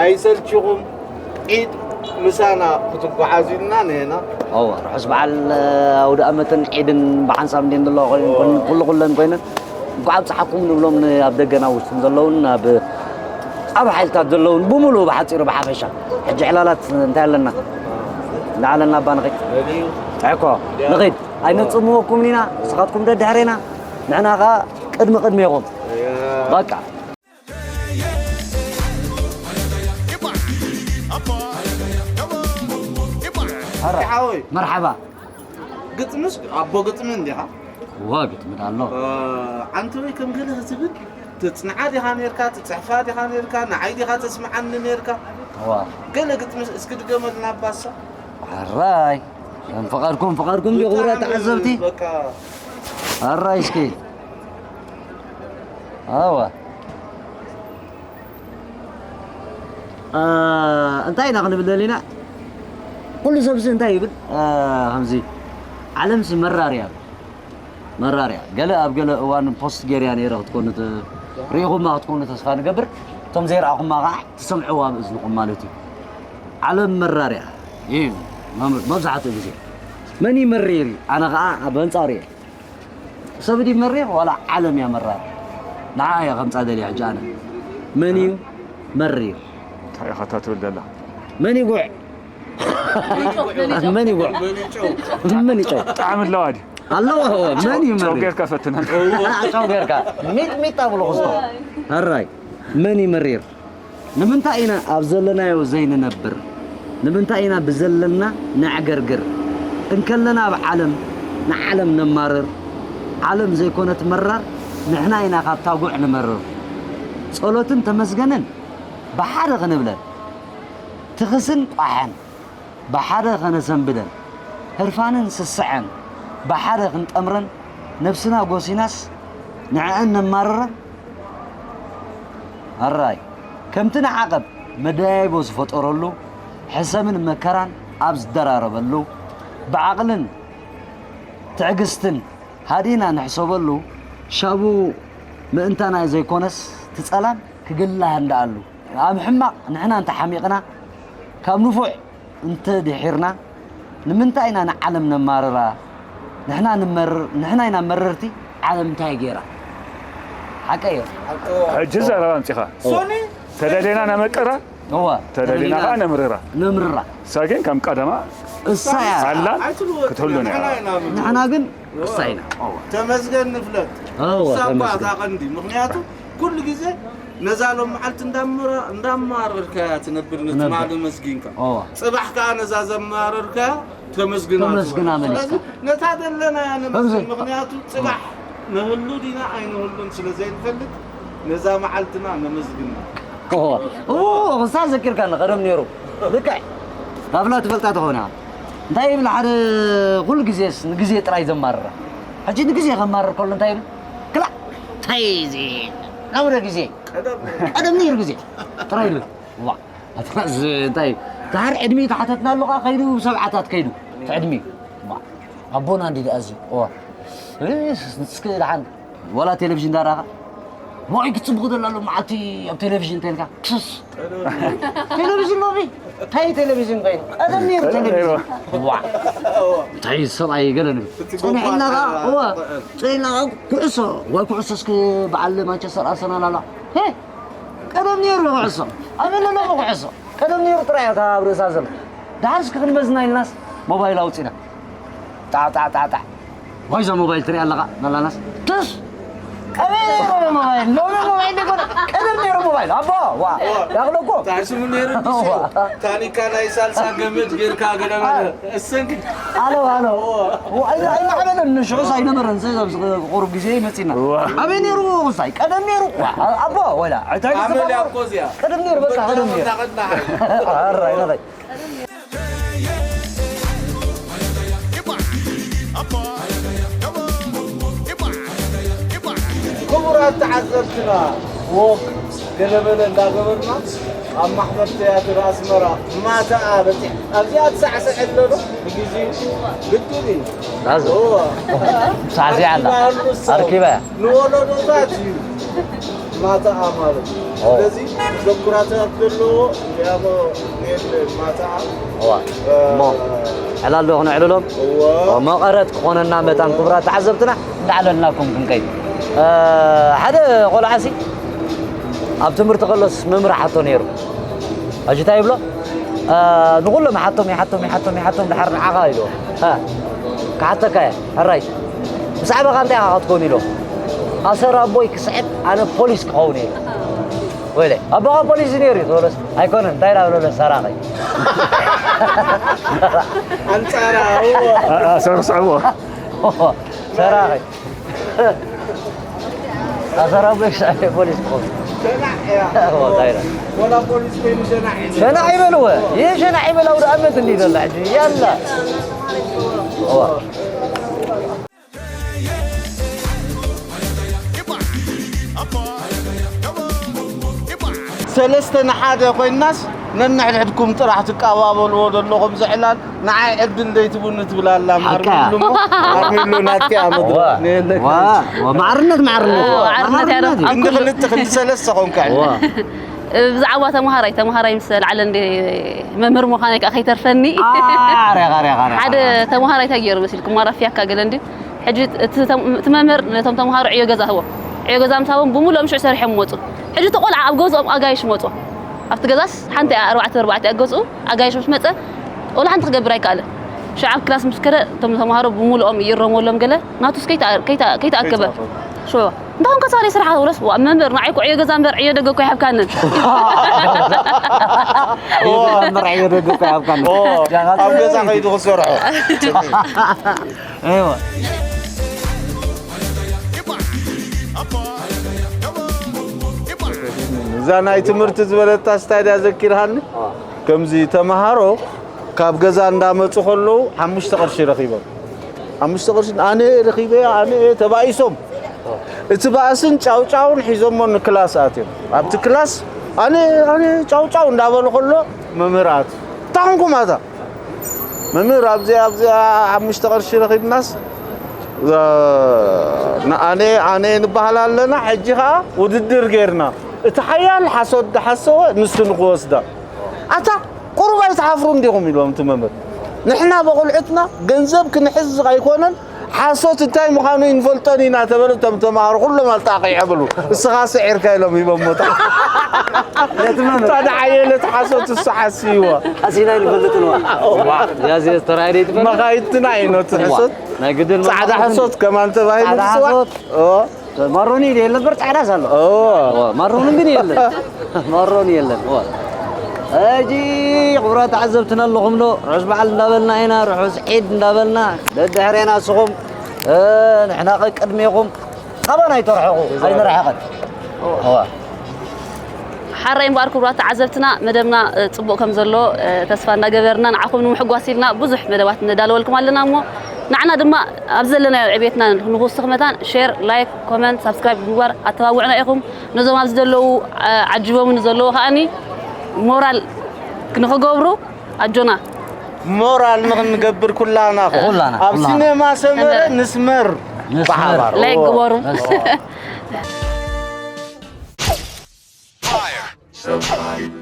ኣይሰልችኹም፣ ዒድ ምሳና ክትጓዓዙ ኢልና ንሄና። እወ፣ ርሑስ በዓል ኣውደ ኣመትን ዒድን ብሓንሳብ እንድየን ዘለዋ ኮይኑ፣ እወ። ኩሉ ኩለን ኮይነን እንኳዕ ኣብፀሓኩም ንብሎም ን-፣ ኣብ ደገን ኣብ ውሽጥን ዘለውን፣ ኣብ፣ ኣብ ሓይልታት ዘለውን ብምሉኡ ብሓፂሩ ብሓፈሻ። ሕጂ ዕላላት እንታይ ኣለና? ንዓለና እባ ንኸይድ። በልዩ። እኮ፣ ንኸይድ። ኣይነፅምወኩምን ኢና፣ ንስኻትኩም ደድሕሬና፣ ንሕና ኸዓ ቅድሚ ቅድሜኹም። እያ። በቃ። ሓወይ። መርሓባ። ግጥምስ ኣቦ ግጥሚ እንዲኻ? እዋ፣ ግጥሚ ዶ ኣሎ? እ፣ ኣንተ ወይ ከም ገለ ክትብል ትጽንዓ ዲኻ ነርካ? ትጽሕፋ ዲኻ ነርካ? ንዓይ ዲኻ ተስምዓኒ ነርካ? እዋ። ገለ ግጥምስ እስኪ ድገመልና ኣባሳ። ኣራይ፣ ከም ፍቓድኩም፣ ፍቓድኩም ዲኹም ብጣዕሚ ተዓዘብቲ? በቃ። ኣራይ እስኪ። ኣዋ። አ፣ እንታይ ኢና ክንብል ደሊና? ኩሉ ሰብሲ እንታይ ይብል? አ፣ ከምዚ፣ ዓለምሲ መራር እያ። መራር እያ። ገለ ኣብ ገለ እዋን ፖስት ገይረያ ነይረ ክትኮኑ ተ-፣ ርኢኹማ ክትኮኑ ተስፋ ንገብር። እቶም ዘይረኣኹማ ከዓ ትሰምዕዋ ብእዝንኹም ማለት እዩ። ዓለም መራር እያ። እዩ መም-፣ መብዛሕትኡ ግዜ። መን እዩ መሪር እዩ? ኣነ ከዓ ኣብ ኣንጻሩ እየ። ሰብ ድዩ መሪር ዋላ ዓለም እያ መራር? ንዓ እየ ከምጻ ደልየ ሕጂ ኣነ። መን እዩ መሪር? እንታይ ኢኻ እታ ትብል ዘላ? መን ይጉዕ? መን ይጉዕ? መን ይጨው? ጣዕሚ ኣለዋ ድዩ? ኣለዋ፣ እወ። መን እዩ ጨው መሪር? ጌርካ ፈትና። ጨው ጌርካ። ሚጥሚጣ ብሎ ክስቶ። ሕራይ። መን እዩ መሪር? ንምንታይ ኢና ኣብ ዘለናዮ ዘይንነብር? ንምንታይ ኢና ብዘለና ነዕገርግር? እንከለና ኣብ ዓለም ንዓለም ነማርር? ዓለም ዘይኮነት መራር፣ ንሕና ኢና ካብታ ጉዕ ንመርር። ጸሎትን ተመስገንን ብሓደ ክንብለን፣ ትኽስን ቋሕን ብሓደ ከነሰንብደን፣ ህርፋንን ስስዐን ብሓደ ክንጠምረን፣ ነብስና ጎሲናስ ንዕአን ነማርረን? ኣራይ፣ ከምቲ ንዓቐብ መደያይቦ ዝፈጠረሉ፣ ሕሰምን መከራን ኣብ ዝደራረበሉ፣ ብዓቕልን ትዕግስትን ሃዲና ንሕሰበሉ፣ ሻቡ ምእንታና ዘይኮነስ፣ እቲ ጸላም ክግላህ እንደኣሉ። ኣብ ሕማቕ ንሕና እንተሓሚቕና፣ ካብ ንፉዕ እንተድሒርና፣ ንምንታይ ኢና ንዓለም ነማርራ? ንሕና ንመር-፣ ንሕና ኢና መረርቲ፣ ዓለም እንታይ ገይራ? ሓቀይ እዮ። ሕጂ ዘረባ ኣምጺኻ። ሶኒ? ተደሌና ነመቅራ፣ እዋ፣ ተደሌና ተደሌና ኸዓ ነምርራ። ነምርራ። እሳ ግን ከም ቀደማ እሳ እያ። ኣላ ኣይትልወጥ ክትህሉ እያ። ንሕና ኢና ምንድን ንሕና ግን እሳ ኢና። እዋ። ተመስገን ንፍለጥ። እዋ፣ እሳ እኳ ተመስገን። እታ ቀንዲ። ምኽንያቱ ኩሉ ግዜ ነዛ ሎም መዓልቲ እንዳመራ-፣ እንዳማረርካያ ትነብር ነቲ ትነብር። ትማሊ መስጊንካ። እዋ። ጽባሕ ከኣ ነዛ ዘማረርካያ ተመስግና ተመስግና ትውዕል። መሊስካ። ስለዚ ነታ ዘለናያ ነመስግን። ከምዚ። ምኽንያቱ ጽባሕ እዋ። ንህሉ ዲና ኣይንህሉን ስለ ዘይንፈልጥ ነዛ መዓልትና ነመስግና። እዋ። እዎ፣ እሳ ዘኪርካኒ ቀደም ነይሩ። ልክዕ። ናብላ ትፈልጣ ተኾና። እንታይ ይብል ሓደ ኩሉ ግዜስ ንግዜ ጥራይ ዘማርራ። ሕጂ ንግዜ ከማርር ከሎ እንታይ ይብል? ክላ፣ እንታይ እዚ? ናብረ ግዜ። ቀደም። ቀደም ነይሩ ግዜ። ጥራይ ይብል። ዋ፣ ኣትናስ እንታይ? ድሓር ዕድሚኡ ተሓተትና ኣሎ ኸዓ ከይዱ ሰብዓታት ከይዱ። እቲ ዕድሚኡ። ዋ፣ ኣቦና እንዲ ደኣ እዚ። ዋ። እስኪ ደሓን ዋላ ቴሌቪዥን ዳራኻ ሞይ ክጽብቕ ዘሎ ኣሎ መዓልቲ ኣብ ቴሌቪዥን ተልካ ክስስ ቴሌቪዥን ሞቢ እንታይ ቴሌቪዥን ኮይኑ ቀደም ነይሩ ቴሌቪዥን ዋ እንታይ ሰብኣይ ገለ ንብል ጸኒሕና ኸዓ እዋ ጸኒሕና ኸዓ ኩዕሶ ወይ ኩዕሶ እስኪ በዓል ማንቸስተር ኣርሰናል ኣላ ሄ ቀደም ነይሩ ኩዕሶ ኣበለለኹ ኩዕሶ ቀደም ነይሩ ጥራይ ካብ ርእሳ ዘሎ ደሓር እስኪ ክንመዝና ኢልናስ ሞባይል ኣውፂና ጣዕ ጣዕ ጣዕ ጣዕ ዋይዛ ሞባይል ትሪኣ ኣለኻ መላናስ ትስ ቀደም ነይሩ ሞባይል ሎሚ ሞባይል ደኮነ ቀደም ነይሩ ሞባይል ኣቦ ዋ ያኽለኮ ታሽሙ ነይሩ ታኒካ ናይ ሳልሳ ገመድ ጌርካ ገለመለ እሰንክ ኣሎ ኣሎ ኣይማዕበለን ንሽዑስ ኣይነበረን ቁሩብ ግዜ ይመፅና ኣበይ ነይሩ ክስታይ ቀደም ነይሩ ኣቦ ወላ እንታይ ኣመል ያኮዝያ ቀደም ነይሩ በቃ ቀደም ነይሩ ኣራይ ክቡራት ተዓዘብትና ወክ ገለመለ እንዳገበርና ኣብ ማሕበር ትያትር ኣስመራ ማተኣ በፂሕ ኣብዚኣ ትሳዕስዐ ኣለዶ ብግዜኡ ግድን እዩ ሳዕስዕ ኣላ ኣርኪባ እያ ንወለዶታት እዩ ማተኣ ማለት እዩ ስለዚ ዘኩራታት ዘለዎ እንዲያሞ ኔል ማተኣ እዋ እሞ ዕላል ዶ ክነዕልሎም እሞ ቀረት ክኾነና መታን ክቡራት ተዓዘብትና እንዳዕለልናኩም ክንከይድ ሓደ ቆልዓሲ ኣብ ትምህርቲ ከሎስ መምህር ሓቶ ነይሩ ሕጂ እንታይ ይብሎ ንኩሎም ሓቶም ይሓቶም ይሓቶም ይሓቶም ድሓር ንዓኻ ኢልዎ ክሓተካ እየ ሕራይ ምስ ዓበኻ እንታይ ኢኻ ክትከውን ኢልዎ ኣሰር ኣቦይ ክስዕብ ኣነ ፖሊስ ክኸውን እየ ወይለ ኣቦኻ ፖሊስ እዩ ነይሩ እዩ ዝበሎስ ኣይኮነን እንታይ ዳብለሎ ሰራቂ ኣንጻራ ኣሰር ክስዕብዎ ሰራቂ ኣሰር ኣቦይ ክስዕብ እየ ፖሊስ ክኸውን ሸናዕ እያ እንታይ ኢለ ወላ ፖሊስ ኮይኑ ሸናዕ እዩ ሸናዕ ይበልዎ ይህ ሸናዕ ይበል ኣውደ ኣመት እንዲ ዘሎ ሕጂ ያላ ሰለስተ ንሓደ ኮይናስ ነንሕድሕድኩም ጥራሕ ትቀባበልዎ ዘለኹም ዝዕላል ንዓይ ዕድል ዘይትቡኒ ትብል ኣላ ማርሚሉ እሞ ማርሚሉ ናትኪ ኣመድሮ ማዕርነት ማዕርነት ማዕርነት ያለው ክንዲ ክልተ ክንዲ ሰለስተ ኮንካ ብዛዕባ ተምሃራይ ተምሃራይ ምስ ለዓለ እንደ መምህር ምዃነይ ከዓ ከይተርፈኒ ሓደ ተምሃራይ እንታይ ገይሩ መሲልኩም ማራፍያካ ገለ እንዲ ሕጂ እቲ መምህር ነቶም ተምሃሮ ዕዮ ገዛ ህቦም ዕዮ ገዛ ምስ ሃቦም ብምሉኦም ሽዑ ሰሪሖም መፁ ሕጂ እቲ ቆልዓ ኣብ ገዝኦም ኣጋይሽ መፁ ኣብቲ ገዛስ ሓንቲ እያ ኣርባዕተ ኣርባዕተ እያ ገዝኡ ኣጋይሽ ምስ መፀ ቆልዓ ሓንቲ ክገብር ኣይከኣለን ሽዑ ኣብ ክላስ ምስ ከደ እቶም ተምሃሮ ብምሉኦም ይእረመሎም ገለ ናቱስ ከይተኣከበ ሽዑ እንታኹም ከሳሪ ስራሕ ወለስ መምህር ንዓይ ኩዕዮ ገዛ እምበር ዕዮ ደገ እኮ ይሃብካንን መምህር ዕዮ ደገ እኮ ይሃብካንን ኣብ ገዛ ከይዱ ክሰርሖ እዋ እዛ ናይ ትምህርቲ ዝበለታ ስታድያ ዘኪርሃኒ ከምዚ ተምሃሮ ካብ ገዛ እንዳመፁ ከለዉ ሓሙሽተ ቅርሺ ረኺቦም ሓሙሽተ ቅርሺ ኣነ ረኺበ ኣነ ተባኢሶም እቲ ባእስን ጫውጫውን ሒዞሞ ንክላስ ኣትዮም ኣብቲ ክላስ ኣነ ኣነ ጫውጫው እንዳበሉ ከሎ መምህር ኣት ታኹምኩም ኣታ መምህር ኣብዚኣ ኣብዚኣ ሓሙሽተ ቅርሺ ረኺብናስ ኣነ ኣነ ንበሃል ኣለና ሕጂ ከዓ ውድድር ጌርና እቲ ሓያል ሓሶት ዝሓሰወ ንሱ ንክወስዳ ኣታ ቁሩብ ኣይትሓፍሩን ዲኹም ኢልዎም እቲ መምህር ንሕና በቆልዑትና ገንዘብ ክንሕዝ ኣይኮነን ሓሶት እንታይ ምዃኑ ይንፈልጦን ኢና ተበለ እቶም ተምሃሮ ኩሎም ኣልጣቂዐ ብሉ እስኻ ስዒርካ ኢሎም ሂቦሞ ታዳ ሓየለ እቲ ሓሶት እሱ ሓስይዎ ሓሲና ይንፈልጥን ዋ ያዚ ተራይደ ይትፈል መኻይትና እዩ ነቲ ሕሶት ናይ ግድን ፃዕዳ ሕሶት ከማን ተባሂሉ ዝፅዋዕ ማሮኒ የለ ነበር ጻዕዳ ሳሎ ማሮኒ ግን የለን ማሮኒ የለን ሕጂ ክቡራት ተዓዘብትና ኣለኹም ዶ ርሑስ በዓል እንዳበልና ኢና ርሑስ ዒድ እንዳበልና ደድሕሬና ንስኹም ንሕና ቀቅድሜኹም ካባና ኣይተርሐኹ ኣይንረሓቐን ሓራይ እምበኣር ክቡራት ተዓዘብትና መደብና ፅቡቕ ከም ዘሎ ተስፋ እንዳገበርና ንዓኹም ንምሕጓስ ኢልና ብዙሕ መደባት ነዳለወልኩም ኣለና እሞ ንዓና ድማ ኣብ ዘለናዮ ዕቤትና ንክውስኽ መታን ሼር ላይክ ኮመንት ሳብስክራይብ ብምግባር ኣተባብዑና ኢኹም ነዞም ኣብዚ ዘለዉ ዓጅቦም ንዘለዉ ከዓኒ ሞራል ንክገብሩ ኣጆና ሞራል ንክንገብር ኩላና ኩላና ኣብ ሲኔማ ሰመረ ንስመር ብሓባር ላይክ ግበሩ። Fire.